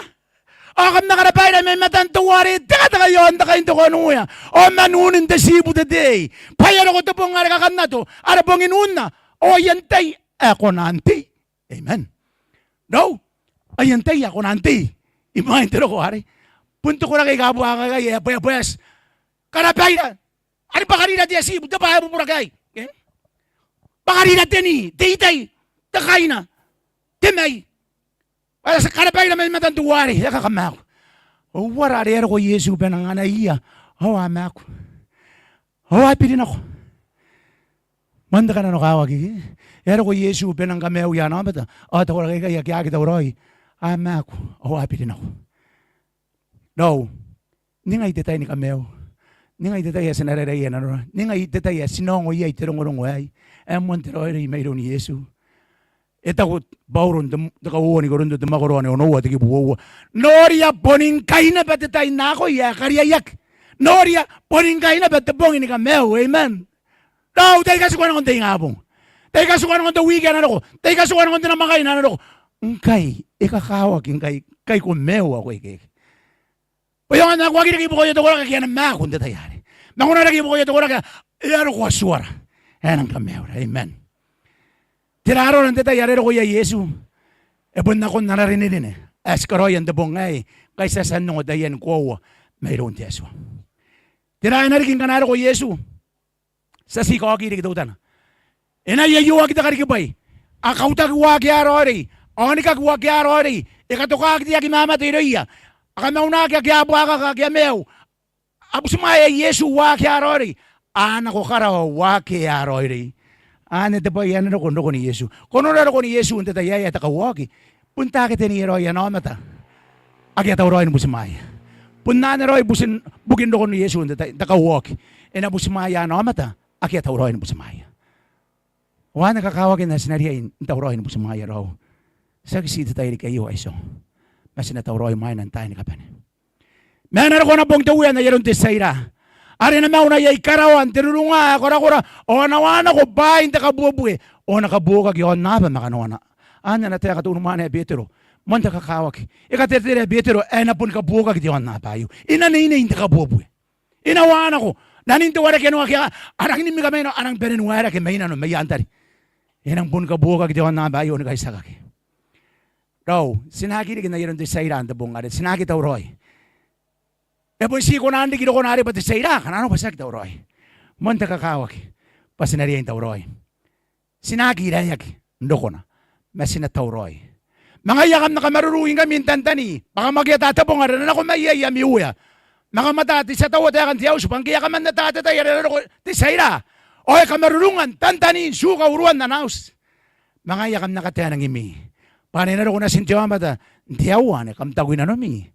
ao kam na karabaira mai matan teuare tekateka i aon te kaintokanuea ao man unin te tibu te tei, bwa e a roko te bong are kakannato, are bongin unna, ao aia tai ae kona n tei. Amen. Raou, aia tai ae kona n tei imwain te roko arei. Bon te koraki aika buakaka ae bwaebwaeti. Karabaira, are bwakarira te atibu, te bwai ae bubura ke ai, e? Bwakarira te ni, te itai, te kaina, te mai. Bwa e a tia karabaira mai matan teuare, e a kakamaaku. Ao uara are e a roko Iesu bwa e nang anaia? Ao a maaku. Ao a biri nako. Moan te kananokawaki. E a roko Iesu bwa e nang kamaiuia ana aomata, ao te koraki aikai ake a aki tauraoi, a maaku, ao a biri nako. Raou, ningai te tai ni kamaiu. Ningai te tai ae ti na raraia nanora. Ningai te tai ae ti na ongo iai te rongorongo aei. Ae moan te raoiroi mairoun Iesu. E taku Bauro n te, te kauoua ni Korinto, te mwakoro ae onoua, te kibu uoua: Noria, boni ngkai naba te tai n akoi ae kariaiaki. Noria, boni ngkai naba te bong ni kamaiu. Amen. Raou, tai katikua nakon te ingabong, tai katikua nakon te wiki ae na roko, tai katikua nakon te namwakaina ae na roko. Ngkai, e kakawaki ngkai, ngkai ko maiu ao ko ikeike. Bwa e aonga n ae ko aki reke i buakoia te koraki ake a na maaku n te tai arei. Ma ko na reke i buakoia te koraki ae e a roko Atuara ae e nang kamaiura. Amen. Tera arora n te tai are e roko iai Iesu? E bon nakon ana rinerine ae ti karaoia n te bong aei, ngkai ti a tia n ongo taiani koaua mairoun te Atua. Tera ae na riki ngkana e roko Iesu? Ti a tii kaoki riki teutana. E na iaiowaki te karikibwai. A kautaki uaa ake a raoiroi. A onikaki uaa ake a raoiroi. E katokaki te aki mamate irouia. A kamaunaki ake a buakaka, ake a maiu. A butimwaea Iesu uaa ake a raoiroi. A nako karawa uaa ake a raoiroi. Anne te bwai ae na roko n rokon Iesu. Ko nora rokon Iesu n te tai aei ae te kauaoki. Bon takete n iai raoi ana aomata ake a tauraoi ni butimwaea. Bon anne raoi butin, bukin rokon Iesu n te tai, te kauaoki. E na butimwaea ana aomata ake a tauraoi ni butimwaea. Ao anne kakawakina ae ti na riai n tauraoi ni butimwaea, raou. Tiaki tii te tai riki aio, ai tiong. Ma ti na tauraoi mwaina n taai ni kabane. Ma e na roko ana bong te Uea n ai aron te tia ira, are e na mauna iai karawa n te rurunga ae korakora, ao a na wa nako bwaai n te kabuebue, ao a na kabuokaki aonnaba ma kanoana. Anne ana taeka te unimwaane ae Betero. Moan te kakawaki. E katereterea Betero ae e na boni kabuokaki te aonnaba aio. E na neinei n te kabuebue. E na wa nako. Nanin te wareke nako ake a rangi ni mika mai nako, a rangi bane ni waerake mai nano mai aan tari. E nang boni kabuokaki te aonnaba aio ni kaitiakaki. Raou, ti na aki riki n ai aron te tia ira n te bong are ti na aki tauraoi. E bon tii kona n riki rokona arei bwa te tia ira, kanga nano bwa ti aki tauraoi. Moan te kakawaki bwa ti na riai n tauraoi. Ti na aki iraeaki n rokona, ma ti na tauraoi. Ma ngaia kam na kamarurungingkami n tantani, bwa kam aki ata te bong are e na nako mai iai ami Uea. Ma kam ata te tia taua taekan te auti, bwa ngke e a kaman ata te tai are e na roko te tia ira, ao e kamarurunga n tantani n tuka uruan ana auti. Ma ngaia kam na kataenangimi, bwa ane e na roko Natin te aomata n te aoa ane kam taku i nanomi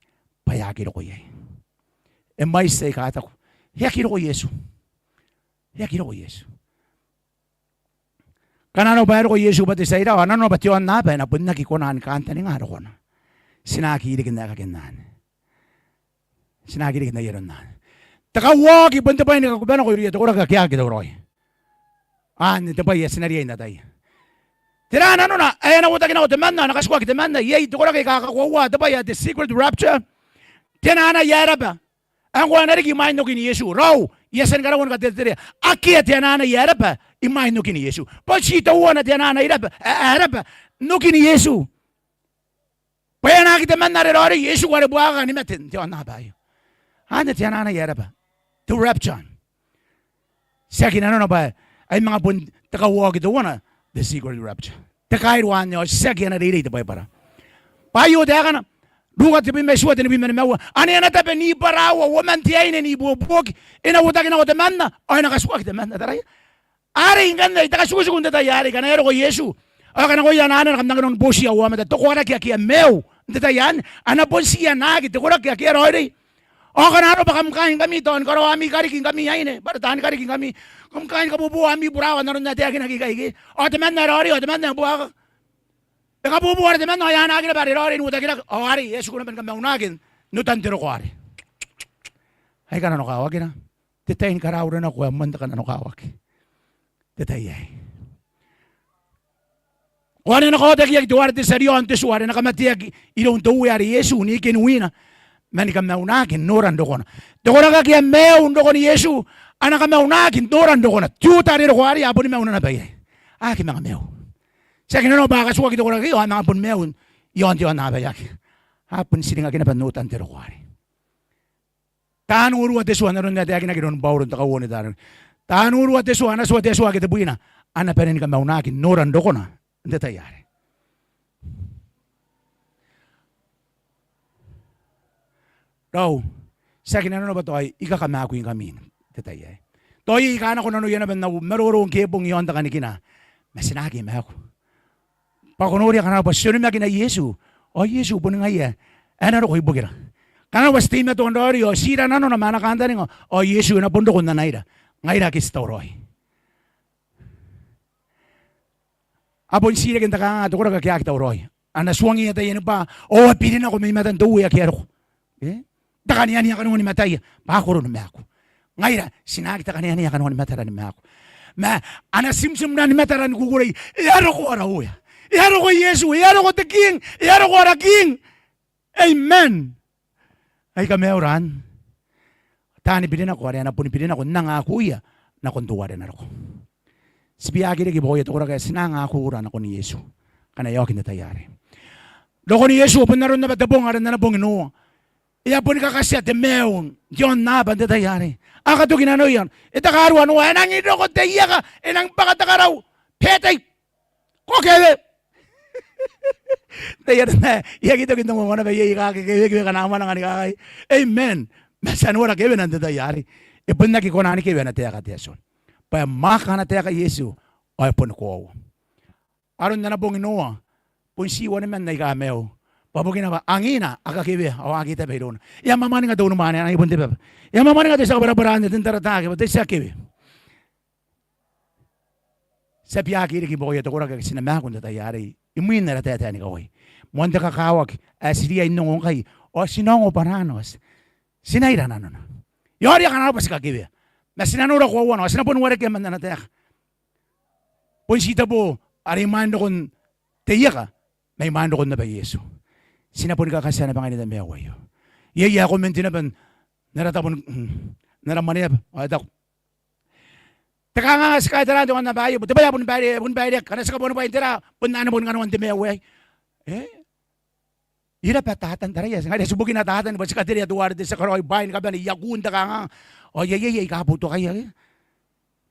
bwa e aki roko iai. E mwaiti aika taku, e aki roko Iesu. E aki roko Iesu. Kanga nano bwa e roko Iesu bwa te tia ira, ao nanona bwa te aonnaba e na bon aki kona ni kantaninga rokona. Ti na aki riki n aekakin anne. Ti na aki riki n ai aron anne. Te kauaoki bon te bwai ni kakubanako irouia te koraki ake a aki tauraoi. Anne te bwai ae ti na riai n ataia. Tera nanona? Ae a na uotaki nako temanna, a na katikuaki temanna. Iai te koraki aika kakoaua te bwai ae te secret rapture. Te anaanai ae raba. Ae ngkoa e na riki imwain okin Iesu. Raou, I a tia ni karaua ni katereterea. Akea te anaanai ae raba imwain okin Iesu. Bon tii teuana te anaanai raba, ae, ae raba n okin Iesu. Bwa e anaaki temanna are raoiroi, Iesu are buakaka ni mate n te aonnaba aio. Anne te anaanai ae raba. Te rapture. Tiaki nanona bwa ai manga bon te kauaoki teuana, the secret rapture. Te kairua anne ao tiaki ana reirei te Baibara. Bwa aio taekana, Ruka tebwi ma itiua, tenibwi ma nimaua. Ane a na tabe n ibwaraua uoman te aine n ibuobuoki. E na uotaki nako temanna ao e na katikuaki temanna, taraia. Arei ngkanne te katikutiku n te tai arei, ngkana e roko Iesu ao e kanakoia ana anene, kam nangi nong bootia aomata, te koraki ake a maiu n te tai anne, a na bon tii anaaki te koraki ake a raoiroi. Ao ngkana arona bwa kam kaain ngkami tao ni karaoa ami kariki ngkami aine, bwa are taani kariki ngkami, kam kaain ni kaboboa ami burawa n aron ae taekinaki ikai, ao temanna e raoiroi ao temanna e buakaka. E kaboboa are temanna ao e anaaki naba are raoiroi n uotakirake, ao arei e a tiku naba ni kamaunaki n otan te roko arei. Ai kananokawakina. Te tai ni karauranako ae moan te kananokawaki. Te tai aei. Ao ane e na kaotakiaki teuare te tia riaon te tua are e na kamateaki iroun te Uea are Iesu n ikeni wina, ma ni kamaunaki n noran rokona. Te koraki ake a maiu n rokon Iesu a na kamaunaki n noran rokona. Te uota are roko arei a boni mauna naba iai. A aki manga maiu. Tiaki nanona bwa a katikuaki te koraki ao a manga boni maiu i aon te aonnaba, e aki. A boni tiringaki naba n otan te roko arei. Taan urua te tua n aron ae taekinaki iroun Bauro n te kauoua n Taromauri. Taan urua te tua, ana tua te Atua ake tebwina, a na bane ni kamaunaki n noran rokona n te tai arei. Raou, tiaki nanona bwa tao I kakamaakuingkami n te tai aei. Tao iai aika a nako nanoia naba n au maroro ngke e bong i aon te kanikina, ma ti na aki maaku. Bwa ko noria, kanga bwa ti onimakina Iesu, ao Iesu boni ngaia ae na roko ibukira. Kanga bwa ti teimatoa n raoiroi ao ti ira nanona ma ana kantaninga, ao Iesu e na bon roko n anaira, ngaira ake ti tauraoi. A bon ti reke n te kanganga te koraki ake aki tauraoi. A na tuangiia taiani bwa ao a biri nako mai matan te uea ake a roko. E? Takaneanea kanoan mataia bwa a koro ni maaku. Ngaira ti na aki takaneanea kanoan matara ni maaku. Ma a na timtim ranimatara ni kukurei. E a roko ara uea. E a roko Iesu. E a roko te King. E a roko ara King. Amen. Ai kamaiuran taani birinako are a na boni birinako n anga akuia nakon teuare e na roko. Ti bia aki riki bwa ko iai te koraki ae ti na anga akura nakon Iesu ngkana e oki n te tai arei. Rokon Iesu bon aron naba te bong are n ana bong Noa. E a boni kakatia te maiu n te aonnaba n te tai arei. A katoki nanoia. E takarua Noa, e nangi roko te ieka, e nangi bwaka te karau. Betai, ko kewe. N te tai arei, I aki toki n ongo naba iai aika kewe, kewe ngkana a mwananga ni kakai. Amen. Ma ti a nora kewena n te tai arei. E bon aki kona ni kewe ana taeka te Atua. Bwa e mwaaka ana taeka Iesu, ao e boni koaua. Aron ana bong Noa bon ti waniman aika maiu. Bwa bukina bwa angina a kakewea ao a aki tabe irouna. E a mwamwaninga te unimwaane anne, ai bon te baba. E a mwamwaninga te tia kabwarabwara anne, te n taratake, bwa te tia kewe. Ti a bia aki riki bwa ko iai te koraki ake ti na maaku n te tai arei imwin ara taetae ni kawai. Moan te kakawaki ae ti riai n ongo ngkai, ao ti na ongo bwa nanona, ti na ira nanona. E aoria kanga bwa ti kakewea, ma ti na nora koauana ao ti na boni warekia man ana taeka. Bon ti te bo are imwain rokon te ieka ma imwain rokon naba Iesu. Ti na boni kakatia naba ngaira n te maiu aio. Iai ae komenti naba n ara tabo, n ara mwaneaba ao e taku, te kanganga ti kaitara n te aonnaba aio, te bwai ae boni baireaki, boni baireaki, ngkana ti kabuanibwai n tera, bon anne boni kanoan te maiu aei. E? Ira bwa Tatan, taraia, ngaira ti bukina Tatan bwa ti katerea teuare te tia karaoi bwaai ni kabane i akun te kanganga. Ao iai, iai, iai aika boutokaia, e?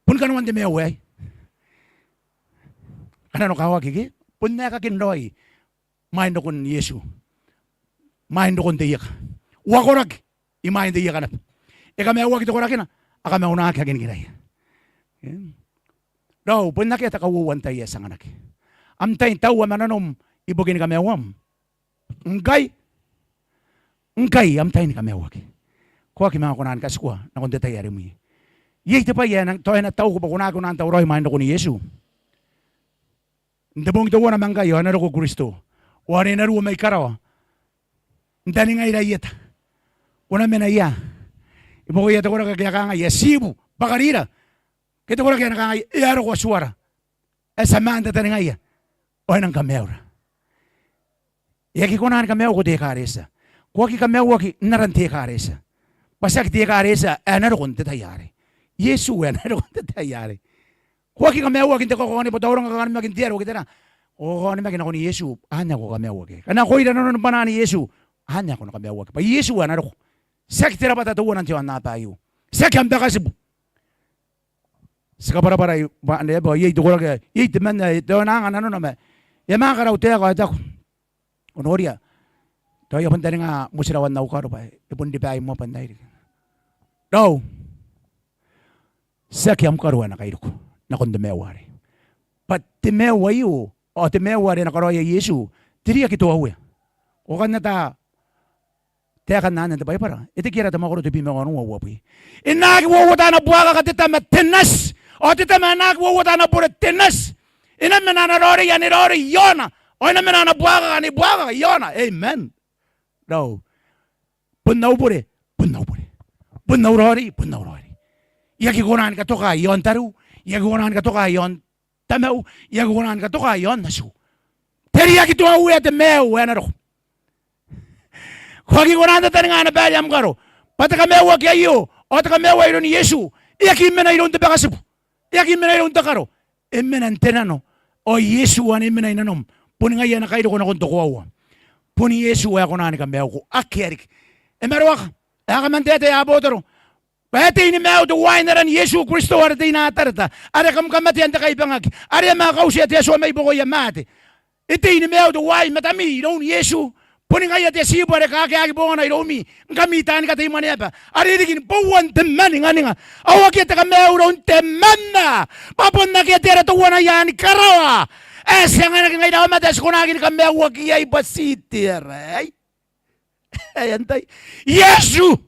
Boni kanoan te maiu aei. Kananokawaki ke? Bon aekakin raoi imwain rokon Iesu, imwain rokon te ieka. Uakoraki imwain te ieka naba. E kamaiuaki te korakina, a kamaunaki ae kinikinaia. E? Raou, bon akea te kauoua n tai ae ti anganaki. Am tai n taua ma nanom ibukin kamaiuam. Ngkai, ngkai am tai ni kamaiuaki. Ko aki manga kona ni katikua nakon te tai are imwina. Iai te bwai ae nang, tao e na tauko bwa ko na aki kona n tauraoi imwain rokon Iesu. N te bong teuana ma ngkai ao e na roko Kristo, ao are e na ruo mai karawa n taningaira i eta. Ko na mena ia? E bwa ko iai te koraki ake a kangai, e a tibu, bwa karira. Ke te koraki ae na kangai, e a roko Atuara ae ti a maan tataningaia, ao e nang kamaiura. E aki kona ni kamaiuko te ekaretia. Ko aki kamaiuaki n aran te ekaretia. Bwa tiaki te ekaretia ae na roko n te tai arei. Iesu ae na roko n te tai arei. Ko aki kamaiuaki n te kakaonimaki, bwa tao ko rang kakaonimaki n te aro ke tera. Ko kakaonimaki nakon Iesu, anne ae ko kamaiuaki. Ngkana ko ira nanon bwanaan Iesu, anne ae ko na kamaiuaki. Bwa Iesu ae na roko. Tiaki te rabwata teuana n te aonnaba aio. Tiaki am bakatibu. Ti kabwarabwara bwa anne bwa iai te koraki, iai temanna, e, tao e na anga nanona ma e a manga karautaeka ao e taku, ko noria, tao I a bon taninga motirawan au karo bwa e bon ribaai moa bwa N na iri. Raou, tiaki am karo ae na kairiko nakon te maiu arei. Bwa te maiu aio ao te maiu are e na karaoia Iesu, te riaki toa uea. Ko kan ata taekan anne n te Baibara, Etekiera te mwakoro tebwi ma wanua, uabwi. E na aki uouota ana buakaka te tama te nati, ao te tama e na aki uouota ana bure te nati. E na mena ana raoiroi ane raoiroi i aona, ao e na mena ana buakaka ane buakaka i aona. Amen. Raou, bon au bure, bon au bure. Bon au raoiroi, bon au raoiroi. I aki kona ni katoka i aon tariu, I aki kona ni katoka i aon tamau, I aki kona ni katoka i aon natiu. Te riaki toa uea te maiu ae na roko. Ko aki kona n tataninga ana baere am karo. Bwa te kamaiuaki aio ao te kamaiu ae iroun Iesu, e aki mena iroun te bakatibu, e aki mena iroun te karo. E mena n te nano. Ao Iesu ane e mena i nanom, boni ngaia ae na kairiko nakon te koaua. Bon Iesu ae kona ni kamaiuko. Akea riki. E maroaka ae a kaman taetae abotoro bwa e tei ni maiu teuaei n aran Iesu Kristo are te I-Natareta, are kam kamatea n te kaibangaki, are e a manga kautia te Atua mai buakoia maate. E tei ni maiu teuaei matami iroun Iesu, Boni ngaia te atibu are kakeaki bongana iroumi, ngkami taani katei mwaneaba, are riki ni bouan te mwaninganinga. Ao akea te kamaiu iroun temanna, bwa bon akea te ara teuana i aani karawa ae ti anganaki ngaira aomata ae ti konaki ni kamaiuaki iai bwa ti te ara aei. Ae antai? Iesu.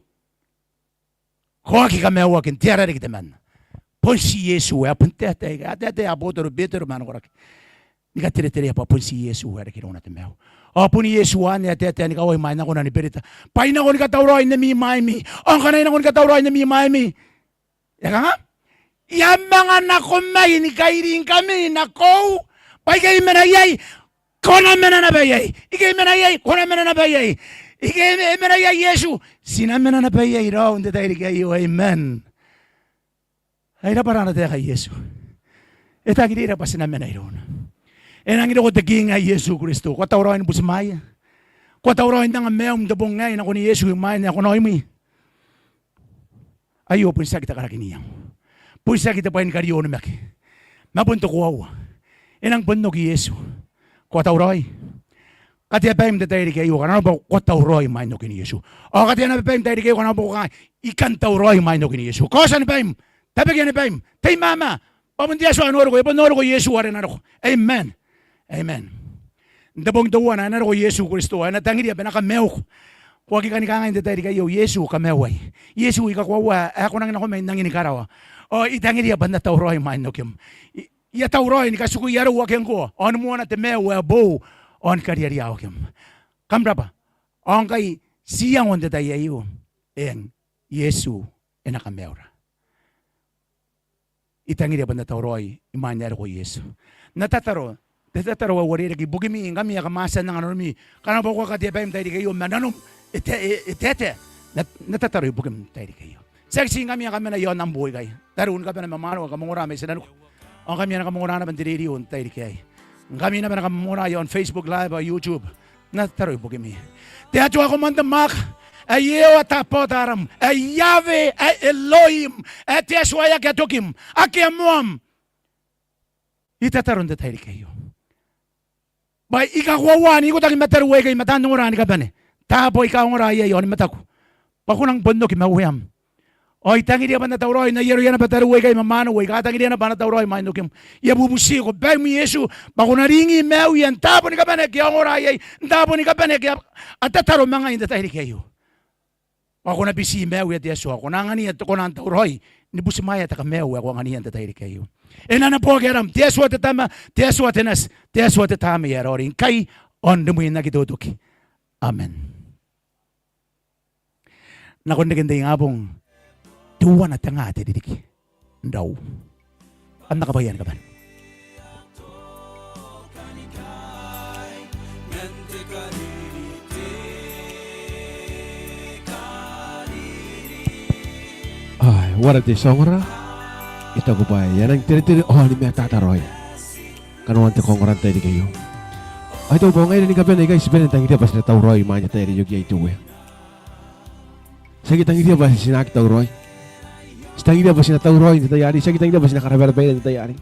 Ko aki kamaiuaki n te ara riki temanna. Bon ti Iesu ae bon taetae, a taetae abotoro Betero ma nakoraki ni katereterea bwa bon ti Iesu ae reke irouna te maiu. Ao bon Iesu anne ae taetae ni kawai imwain nakona ni berita bwa I nako ni katauraoi n ami mwaimi. Ao ngkana I nako ni katauraoi n ami mwaimi, e kanga? I a manga nako mai ni kairingkami nakoiu, bwa ike I mena iai, ko na mena naba iai. Ike I mena iai, ko na mena naba iai. Ike e mena iai Iesu, ti na mena naba iai raou n te tairiki aio. Amen. Ai rabwa ra ana taeka Iesu. E tangirira bwa ti na mena irouna. E nangi roko te King ae Iesu Kristo. Ko a tauraoi ni butimwaea? Ko a tauraoi n anga maium n te bong aei nakon Iesu imwain ae ko na oimwi? Aio bon tiaki te karaki n iango. Bon tiaki te bwai ni kario onimaki. Ma bon te koaua. E nang bon oki Iesu. Ko a tauraoi? Katea baim n te tairiki aio, kanga bwa ko a tauraoi imwain okin Iesu. Ao katea naba baim n te tairiki aio, kanga bwa ko kangai, I kan tauraoi imwain okin Iesu. Kaotia ni baim. Tabekia ni baim. Teimama. Bwa bon te Atua ae noriko, e bon noriko Iesu are na roko. Amen. Amen. N te bong teuana ae na roko Iesu Kristo, ae na tangiria bwa e na kamaiuko. Ko aki kani kangai n te tairiki aio, Iesu kamaiuai. Iesu I kakoaua ae ko nangi nako mai n angin karawa. Ao I tangiria bwa N na tauraoi imwain okim. I, I a tauraoi ni katikui arou ake ngkoa, ao ni moana te maiu ae boou, ao ni kariaria okim. Kam rabwa. Ao ngkai ti iango n te tai aio, eng, Iesu e na kamaiura. I tangiria bwa N na tauraoi imwain ae roko Iesu. N na tataro, te tataro ae uarereke ibukimi, ngkami ae kam a tia n anga nanomi, kanga bwa ko a katea baim n te tairiki aio, ma nanom e tae, e, e taetae. N na, N na tataro ibukim n te tairiki aio. Tiaki ti ngkami ae kam mena i aon am boo ikai, tariu ni kabane ma mwaneu ae kam ongora mai tinaniku. Ao ngkami ae na kam ongora naba n te rerio n te tairiki aei. Ngkami naba ae na kam ongora i aon Facebook Live ao YouTube. N na tataro ibukimi. Te Atua ae ko moan te mwaaka, ae Iehova tabaota aram, ae Iawe, ae Elohim, ae te Atua ae akea tokim, akea moam. I tataro n te tairiki aio bwa I kakoaua n ikotaki ma tariu aikai ma taan ongora ni kabane, taabo aika ongora iai ao ni mataku, bwa ko nang bon oki ma ueam. Ao I tangiria bwa N na tauraoi n ai aroia naba tariu aikai ma mwaneu aika a tangiria naba bwa a na tauraoi imwain okim. I a bubutiko baim Iesu bwa ko na ringi maiuia n taabo ni kabane ake a ongora iai, n taabo ni kabane ake a, a tataro ma ngai n te tairiki aio. Bwa ko na biti maiuia te Atua, ko na angania te, ko na tauraoi ni butimwaea te kamaiu ae ko angania n te tairiki aio. E na neboaki aram, te Atua te Tama, te Atua te Nati, te Atua te Tamnei ae Raoiroi, ngkai ao n rimwi n aki totoki. Amen. Nakon reken te ingabong, teuana te nga te ririki n rau. Kam na kabwaia ni kabane. Ai, uara te tia ongora? I taku bwa e a nang teretere ao ni matata raoi kanoan te kaongora n te tairiki aio. Ao I taku bwa ngaira ni kabane aikai ti bane n tangiria bwa ti na tauraoi imwain te tai are e oki iai te Uea. Ti aki tangiria bwa ti na aki tauraoi. Ti tangiria bwa ti na tauraoi n te tai arei. Ti aki tangiria bwa ti na karabarabaira n te tai arei.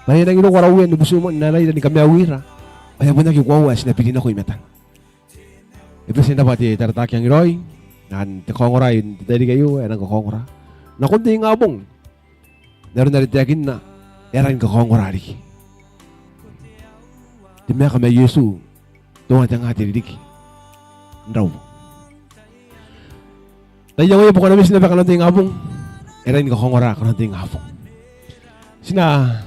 Bwa e nangi roko ara Uea ni butimwaea, n anaira ni kamaiuira. Ao e a bon aki koaua ae ti na biri nako i matana. E bati n rabwa te taratara ae kangai raoi, n te kaongora n te tairiki aio, e nang kakaongora nakon te ingabong. N aron are e taekinna, e a rangi ni kakaongora riki te maeka ma Iesu, teuana te nga te ririki n rau. Tai iangoia bwa ko na mwaiti naba kanoan te ingabong, e rangi ni kakaongora kanoan te ingabong. Ti na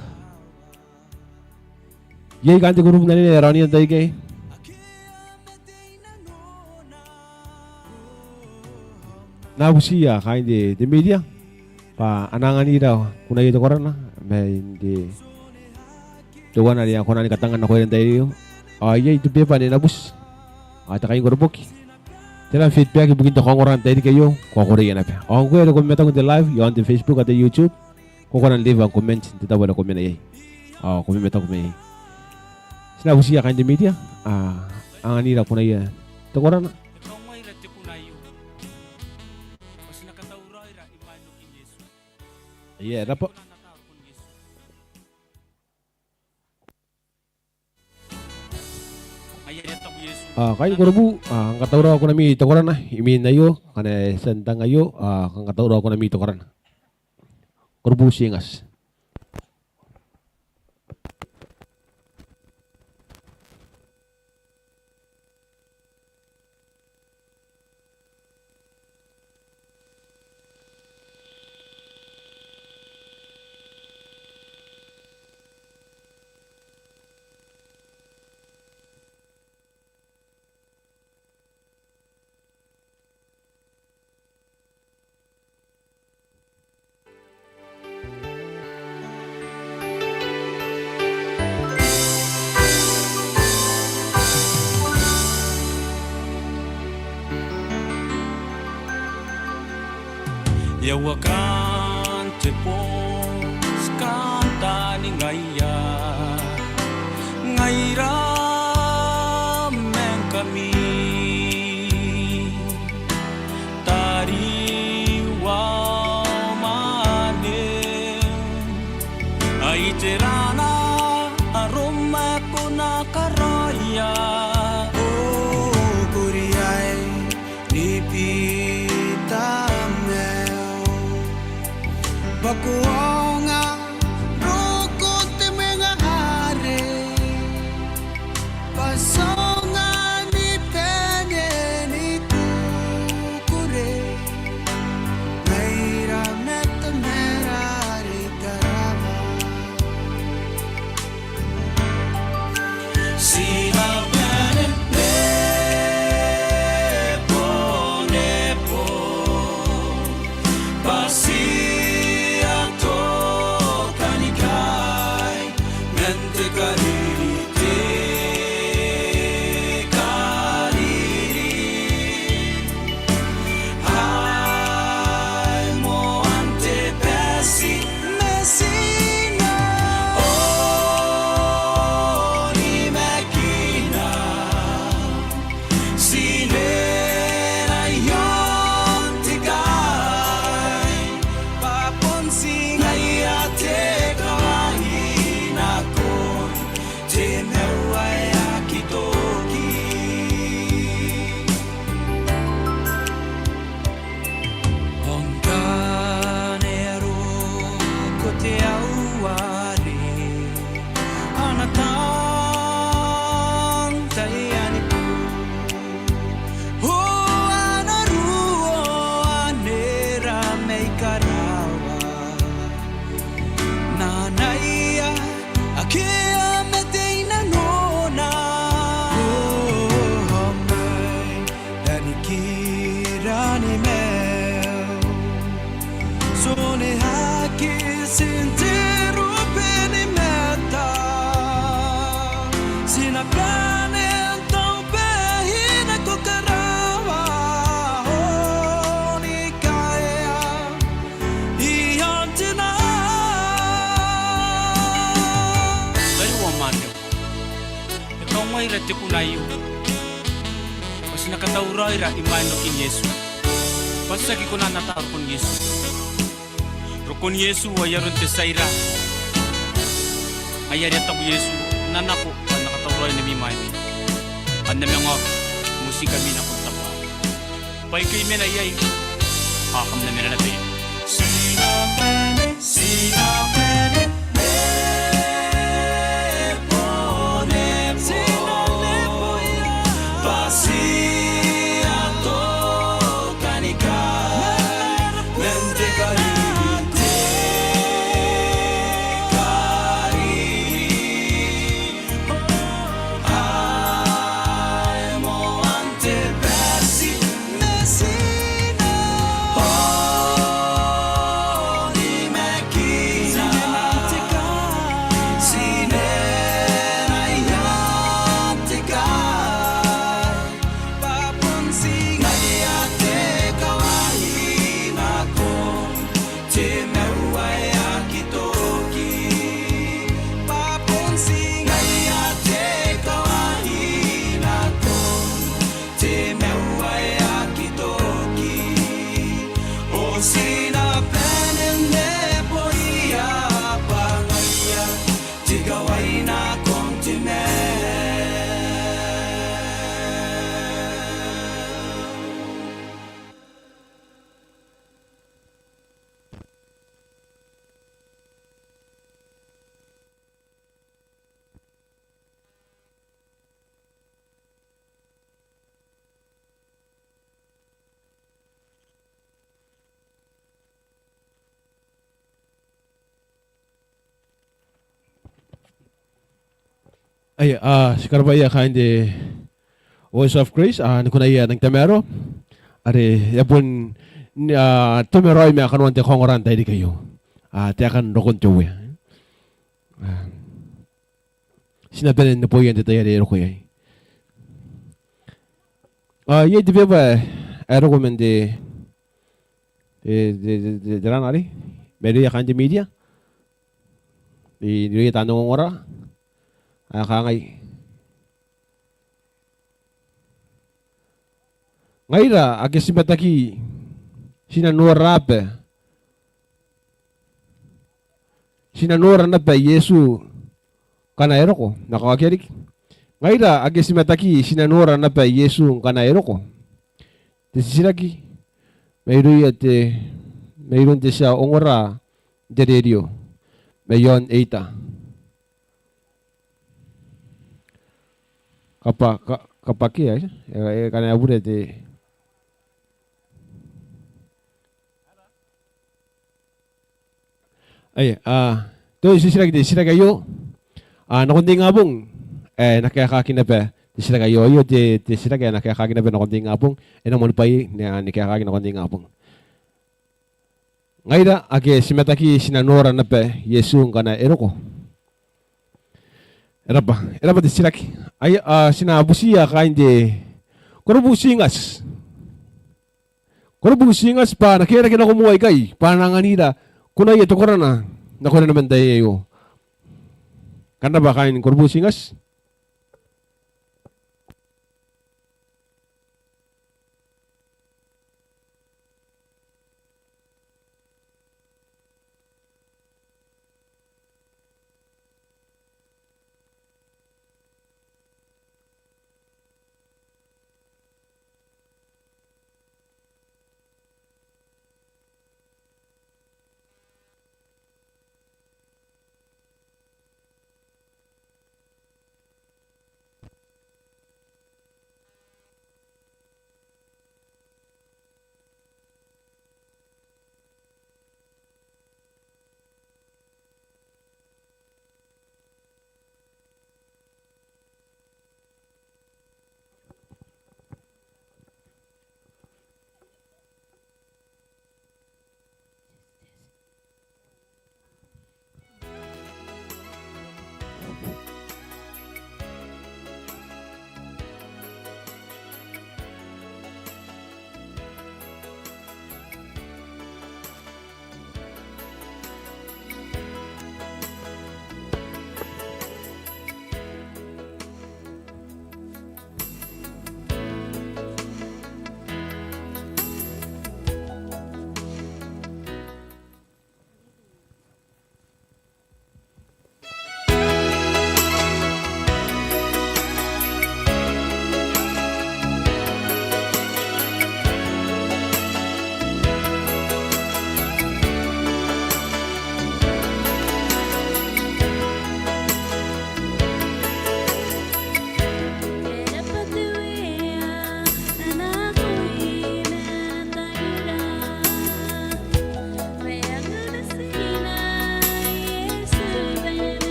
iai kaain te group n anene ae raoniia n te tairiki aei. N na butiia kaain te, te media bwa a na anganira kunaia te korana mai n te, teuana are a kona ni katanga nakoira n te tairiki aio. Ao iai te beba ae na buti ao te kaingkoroboki. Tera am feedback ibukin te kaongora n te tairiki aio, ko a koreia naba. Ao ngkoe are ko mamataku n te live i aon te Facebook ao te YouTube, ko kona n leave a comment n te tabo are ko mena iai ao ko mamataku mai iai. Ti na butiia kaain te media ae a anganira kunaia te korana. Ia, e rabwa. A, kain Korobu, a, kanga tauraoi ko na mii tokorana, imwin aio, ngkana e tia n tang aio, a, kanga tauraoi ko na mii tokorana. Korobu singers. E a uakaan te bong, ti kantaningaia ngaira ma ngkami. Tariu ao mwaneu, ai tera arom ae ko na karaoia? O koriaia ni bitamau, bwa ko aonga n roko te mwenga are, bwa ti aonga ni bane ni kukurei ngaira ma Tamara are i karawa. Ti na bane n nebonebo, bwa ti a tokanikai man te kariri, te kariri. Ai moan te bati ma ti na onimakina. Ti na nako i aon te kai, bwa bon ti ngaia te kai nakon te maiu ae aki toki. Ao ngkana e a roko te aoa are a na tantaia ni boo, ao a na ruo anera mai karawa. N anaia ake a mate i nanona, ao mai ranikiran te maiu. Ti onehaki n te rube ni mata, ti na bane n taubwaina ko karawa, ao ni kaea i aon te nang. Tariu ao mwaneu, e kaungaira te kuna aio, bwa ti na katauraoira imwain rokin Iesu, bwa ti aki kona n ata rokon Iesu. Rokon Iesu ai aron te tia ira. Ngaia are e taku Iesu, N na nako bwa N na katauraoi nami imwaimi. Kam na manga oki, I motiraoi ngkami nakon Tamara. Bwa ike I mena iai, ao kam na mena naba iai. Ti na bane, ti na bane, nebonebo, bwa ti a tokanikai man te kariri, te kariri. Ai moan te bati ma ti na onimakina. Aia, a, ti karabwaia kaain te Voice of Christ, a, ni kunaia nang tamaroa. Are e a bon, a, toma raoi ma kanoan te kaongora n tairiki aio. A, taekan rokon te Uea. A, ti na bane n neboia n te tai are e roko iai. A, iai te beba ae e roko man te, te, te, te, te, te rana arei. Mairouia kaain te media. Irouia taan ongongora. Ae kangai. Ngaira ake ti mataki, ti na nora naba. Ti na nora naba Iesu ngkana e roko, n na kaokia riki. Ngaira ake ti mataki, ti na nora naba Iesu ngkana e roko. Te titiraki mairouia te, mairoun te tia ongora n te rerio mai aon Eita. Kabwa-, ka-, kabwakia, e, e, ngkana e bure te. Aia, a, tao ti titiraki te titiraki aio. A, nakon te ingabong, e, e na kaekaki naba te titiraki aio. Aio te, te titiraki ae e na kaekaki naba nakon te ingabong. E na moanibwai, ni, ni kaekaki nakon te ingabong. Ngaira ake ti mataki, ti na nora naba Iesu ngkana e roko. E rabwa, e rabwa te titiraki. Aia, a, ti na butiia kaain te korobu tingati. Korobu tingati bwa a na kerake nako moa ikai, bwa a na anganira kunaia te korana nakoira n te tai aio. Kam rabwa kaain korobu tingati.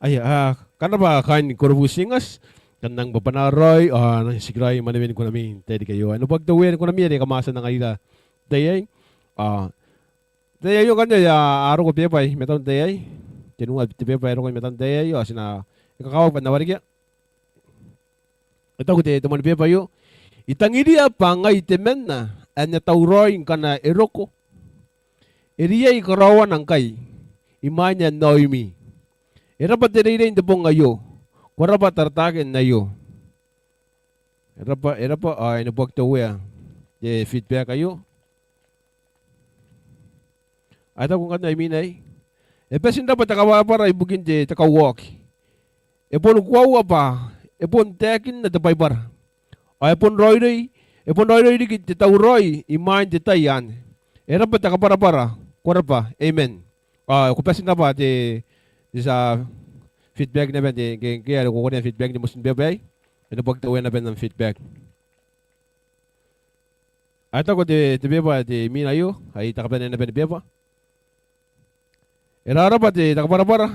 Aia, a, kam rabwa kaain Korobu Singers, kam nang bwabwana raoi, a, nang tikiraoi mwanewen kunami n te tairiki aio. E neboaki te Uea ni kunami are kam a tia n anganira n te tai aei. A, te tai aio ngkanne a roko beba i matau n te tai aei. Tenua te beba ae roko i matau n te tai aei, ao ti na, e kakawaki bwa N na warekia. E taku te, te moan beba aio: I tangiria bwa ngai temanna ae N na tauraoi ngkana e roko. E riai karaoana ngkai imwain ae N na oimi. E rabwa te reirei n te bong aio. Ko rabwa Tarataake n aio. E rabwa, e rabwa, ao e neboaki te Uea n te feedback aio. Ao e taku ngkanne imwina aei: E bati n rabwa te kabwarabwara ibukin te, te kauaoki. E boni koaua bwa e bon taekinna te Baibara. Ao e bon raoiroi, e bon raoiroi riki te tauraoi imwain te tai anne. E rabwa te kabwarabwara, ko rabwa. Amen. Ao ko bati n rabwa te, te tia feedback naba n te, ngke, ngke are ko kona n feedback n te motin beba aei. E neboaki te Uea naba n am feedback. Ao e taku te, te beba ae imwina aio, ai te kabanea naba ni beba. E rarabwa te, te kabwarabwara.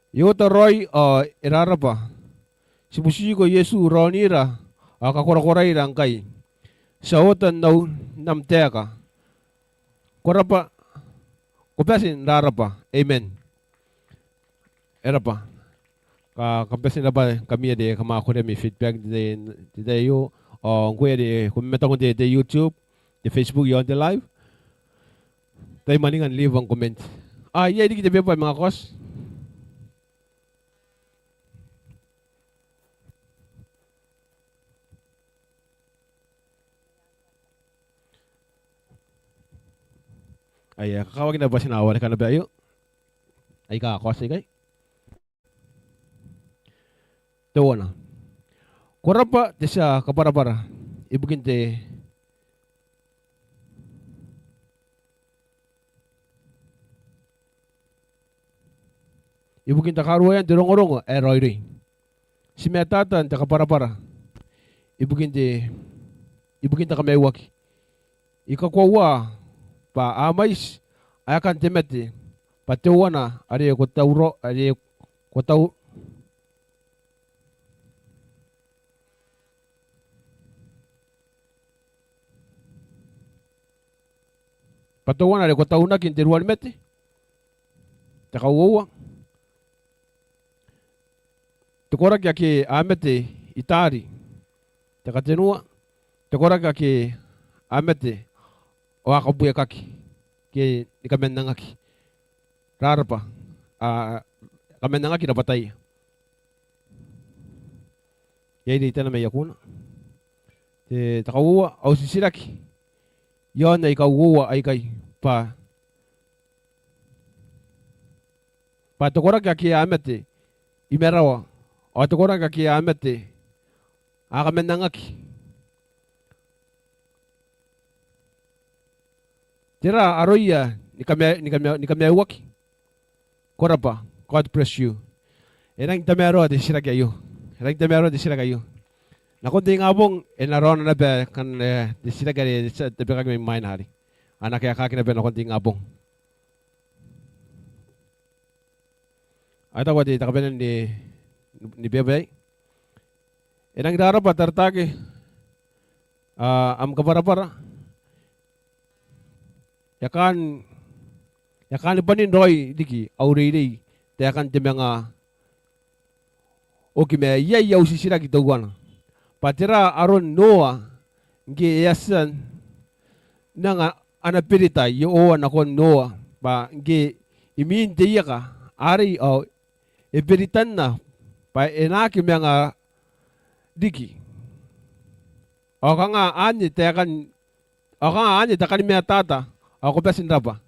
E oota raoi ao e rarabwa. Ti butiko Iesu raonira ao kakorakoraira ngkai. Ti a oota n au, n am taeka. Ko rabwa, ko bati n rarabwa. Amen. E rabwa. Ka, kam bati n rabwa ngkami are kam a korea ami feedback n te, te tai aio. Ao ngkoe are ko mamataku n te, te YouTube, te Facebook, iaon te live, tai mwaninga n leave am comment. A, iai riki te beba ae manga kaoti? Aia, e kakawaki naba bwa ti na wareka naba aio. Aika kaoti aikai. Teuana. Ko rabwa te tia kabwarabwara ibukin te, ibukin te karuoan te rongorongo ae raoiroi. Ti matata n te kabwarabwara ibukin te, ibukin te kamaiuaki. I kakoaua bwa a mwaiti aekan te mate, bwa teuana are ko tauraoi, are ko tau, bwa teuana are ko taunaki n te ruanimate. Te kauoua. Te koraki ake a mate i taari. Te katenua. Te koraki ake a mate ao a kabuekaki ke ni kamannangaki. Rarabwa. A, kamannangaki rabwataia. Iai reitana mai akuna. Te, te kauoua, au titiraki iaon aika uoua aikai, bwa, bwa te koraki ake a mate i marawa, ao te koraki ake a mate a kamannangaki. Tera aroia ni kama, ni kama, ni kamaiuaki? Ko rabwa. God bless you. E rangi n tamaroa te titiraki aio. E rangi n tamaroa te titiraki aio. Nakon te ingabong e na raona naba kanoan, e, te titiraki are e tia n tabekaki mai mwaina arei. A na kaekaaki naba nakon te ingabong. Ao e taku te, te kabanea ni, ni beba aei. E rangi n rarabwa Tarataake, a, am kabwarabwara. E kaan, e kaani bwanin raoi riki au reirei taekan te manga oki, ma iai au titiraki teuana. Bwa tera aron Noa ngke e a tia n anga ana berita Iehova nakon Noa, bwa ngke imwin te ieka arei ao e beritanna bwa e na aki manga riki. Ao kanga anne taekan, ao kanga anne taekan matata, ao ko bati n rabwa.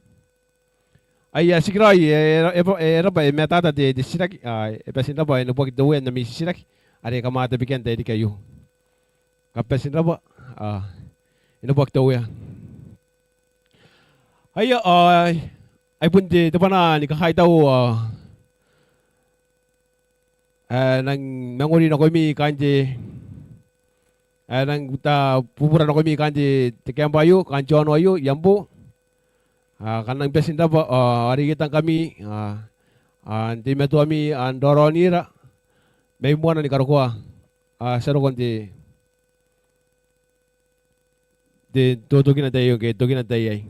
Aia, tikiraoi, e, e, e, e rabwa, e matata te, te titiraki, a, e bati n rabwa, e neboaki te Uea n ami titiraki are kam a tabekia n te tairiki aio. Kam bati n rabwa, a, e neboaki te Uea. Aia, a, ai bon te, te bwana ni kakaitau, a, ae nang mangori nakoimi kaain te, ae nang ta bubura nakoimi kaain te, te kaembwa aio, kaain te aono aio i Ambo. A, kam nang bati n rabwa, a, are I atangkami, a, Ao n teimatoami ao n raoraonira mai moana ni karokoa, ao ti a roko n te, te totokina n tai aio ke tokina n tai aei.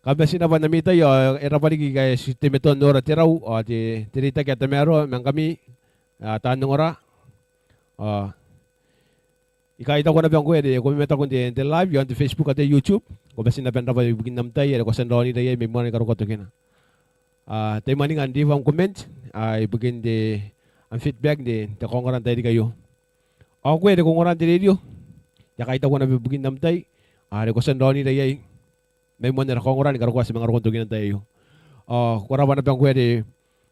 Kam bati n rabwa n ami tai, ao e rabwa riki ngkai ti teimatoa n nora te rau ao te, te reitaki ae tamaroa ma ngkami, ao taan ongora. Ao I kaitaua naba ngkoe are ko mamataku n te, te live iaon te Facebook ao te YouTube. Ko bati n rabwa n rabwa ibukin am tai are ko a tia n raonira iai mai moana ni karokoa tokina. Ao tai mwaninga n leave am comment, ao ibukin te, am feedback n te, te kaongora n tairiki aio. Ao ngkoe are ko ongora n te rerio, I a kaitaua naba ibukin am tai are ko a tia n raonira iai mai moan ara kaongora ni karokoa ti a manga roko n tokina n tai aio. Ao ko rabwa naba ngkoe are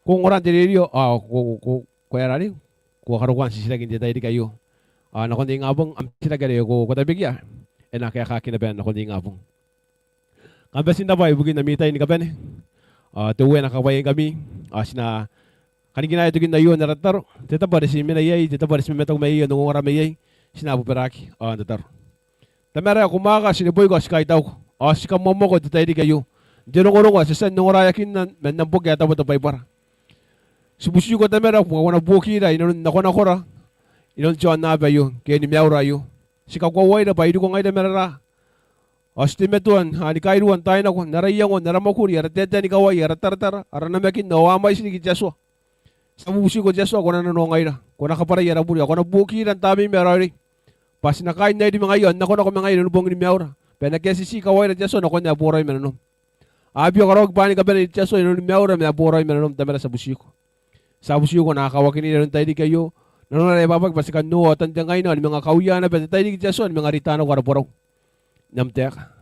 ko ongora n te rerio, ao ko, ko, ko, ko aera arei, ko a karokoa n titiraki n te tairiki aio. Ao nakon te ingabong am titiraki are ko, ko tabekia, e na kaekaaki naba nakon te ingabong. Kam bati n rabwa ibukin ami tai ni kabane. Ao te Uea e na kakabwaiaingkami, ao ti na kanikinaea tokin aio n ara tataro, te tabo are ti mena iai, te tabo are ti mamataku mai iai, n ongongora mai iai, ti na bobaraaki ao n tataro. Tamara ae ko mwaaka, ti neboiko ao ti kaitauko, ao ti kamoamoako n te tairiki aio n te rongorongo ae ti a tia n ongoraeakinna man am boki ae tabu te Baibara. Ti butiko Tamara bwa ko na buokira inanon nakonakora inanon te aonnaba aio ke ni maiura aio. Ti kakoauaira bwa iriko ngaira ma raraa, ao ti teimatoa ni kairua n taai nako n ara iango, n ara mwakuri, ara taetae ni kawai, ara taratara, ara namakin ao a mwaiti riki te Atua. Ti a bubutiko te Atua ko na nanoangaira, ko na kabwarai ara bure, ao ko na buokira n Tamneim ae Raoiroi, bwa ti na kaain airi ma ngaia ao n nakonako ma ngaia inanon bongini maiura, bwa e na kaetieti kawaira te Atua nakon ae boraoi ma nanom. A bia karaoaki bwaai ni kabane te Atua inanoni maiura ma ae boraoi ma nanom. Tamara, ti a butiko. Ti a butiko ko na kawakinira inanon tairiki aio nanora ae bwabwaki bwa ti kan noora tantengaina ao ni manga kawiana bwa te tairiki te Atua ni manga reita nako ara borau n am taeka.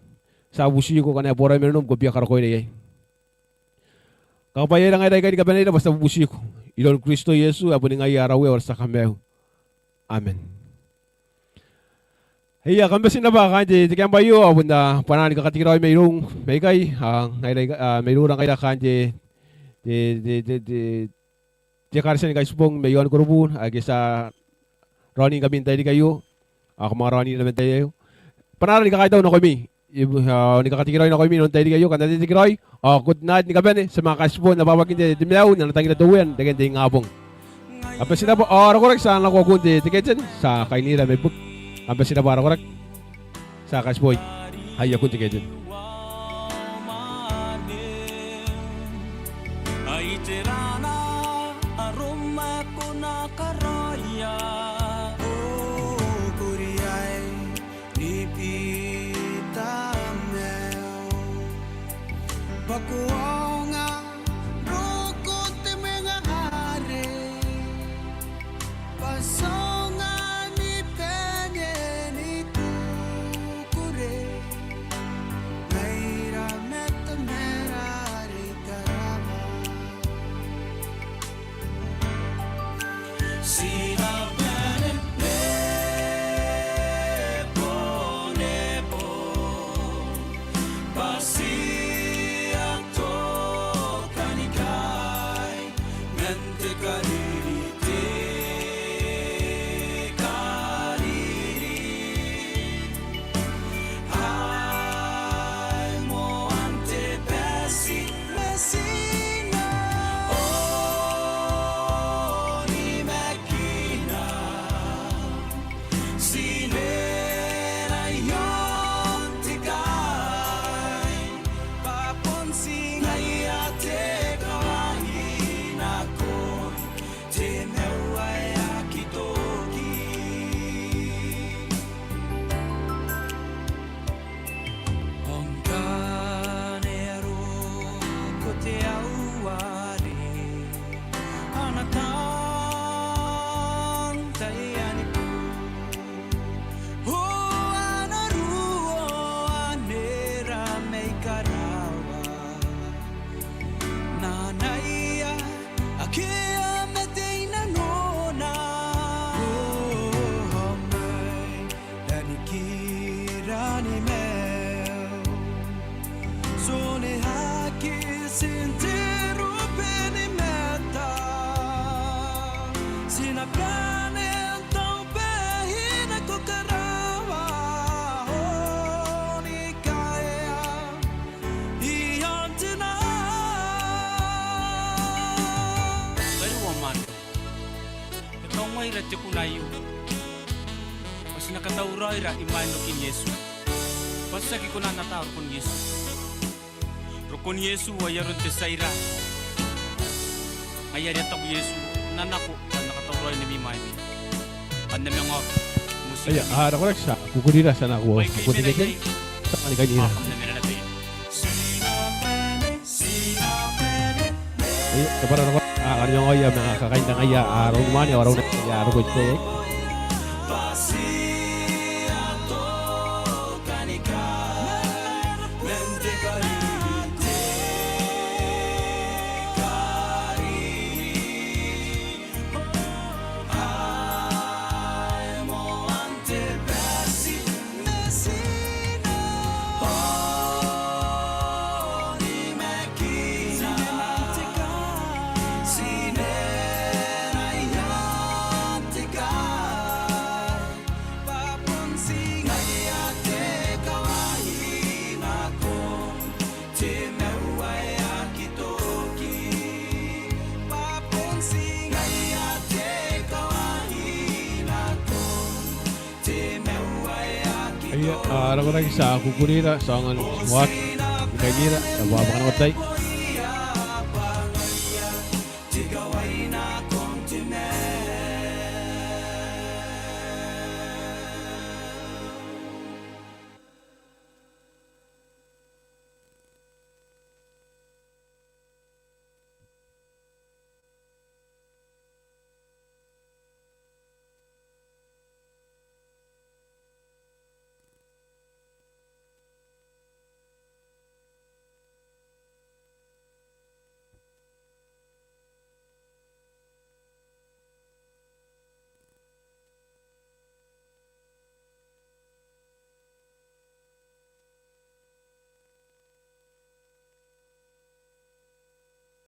Ti a butiko ngkana e boraoi ma nanom ko bia karakoira iai. Kakabwaiaira ngaira aikai ni kabaneira bwa ti a bubutiko iroun Kristo Iesu ae boni ngaia ara Uea ao ara tia Kamaiu. Amen. Ia, kam bati n rabwa kaain te, te camp aio, ao bon ara bwanaa ni kakatekeraoi mairoum aikai, ao ngaira aika, ao mairoura ngaira kaain te, te, te ekaretia ni kaitibong mai aon Korobu ake ti a raonii ngkami n tairiki aio, ao kam a raonii naba n tairiki aio. Bwanaara ni kakaitau nakoimi, ao ni kakatekeraoi nakoimi inanon tairiki aio, kam na tekeraoi, ao good night ni kabane, ti a manga kaitibo n abwabwakin te, te maiu n ana tangira te Uea n reken te ingabong. Kam bati n rabwa, ao ara koraki ti a nako akun te, te keten, ti a kainira mai buki. Kam bati n rabwa ara koraki. Ti a kaitibo iai akun te keten. Ni bita maiu bwa ko aonga n roko n te mwenga are bwa ti aonga ni bane ni kukurei ngaira ma Tamara are i karawa. te kuna aio bwa ti na katauraoira imwain rokin Iesu, bwa ti aki kona n ata rokon Iesu. Rokon Iesu ai aron te tia ira. Ngaia are e taku Iesu, N na nako bwa N na katauraoi nimwaimi. Kam na manga oki. Aia, a, nakoraoi, ti a kukurira, ti a nako, kukurira. Ti a manga kainira. Aia, te bwara nakoraoi, a, kam na manga oki, a, manga kakainira ngaia, a, rongumwane, a, rongumwane, a, roko ite. Aia, a, nakoraoi, ti a kukurira, ti a aonga ni waaki ni kainira, e a bwaka nako tai.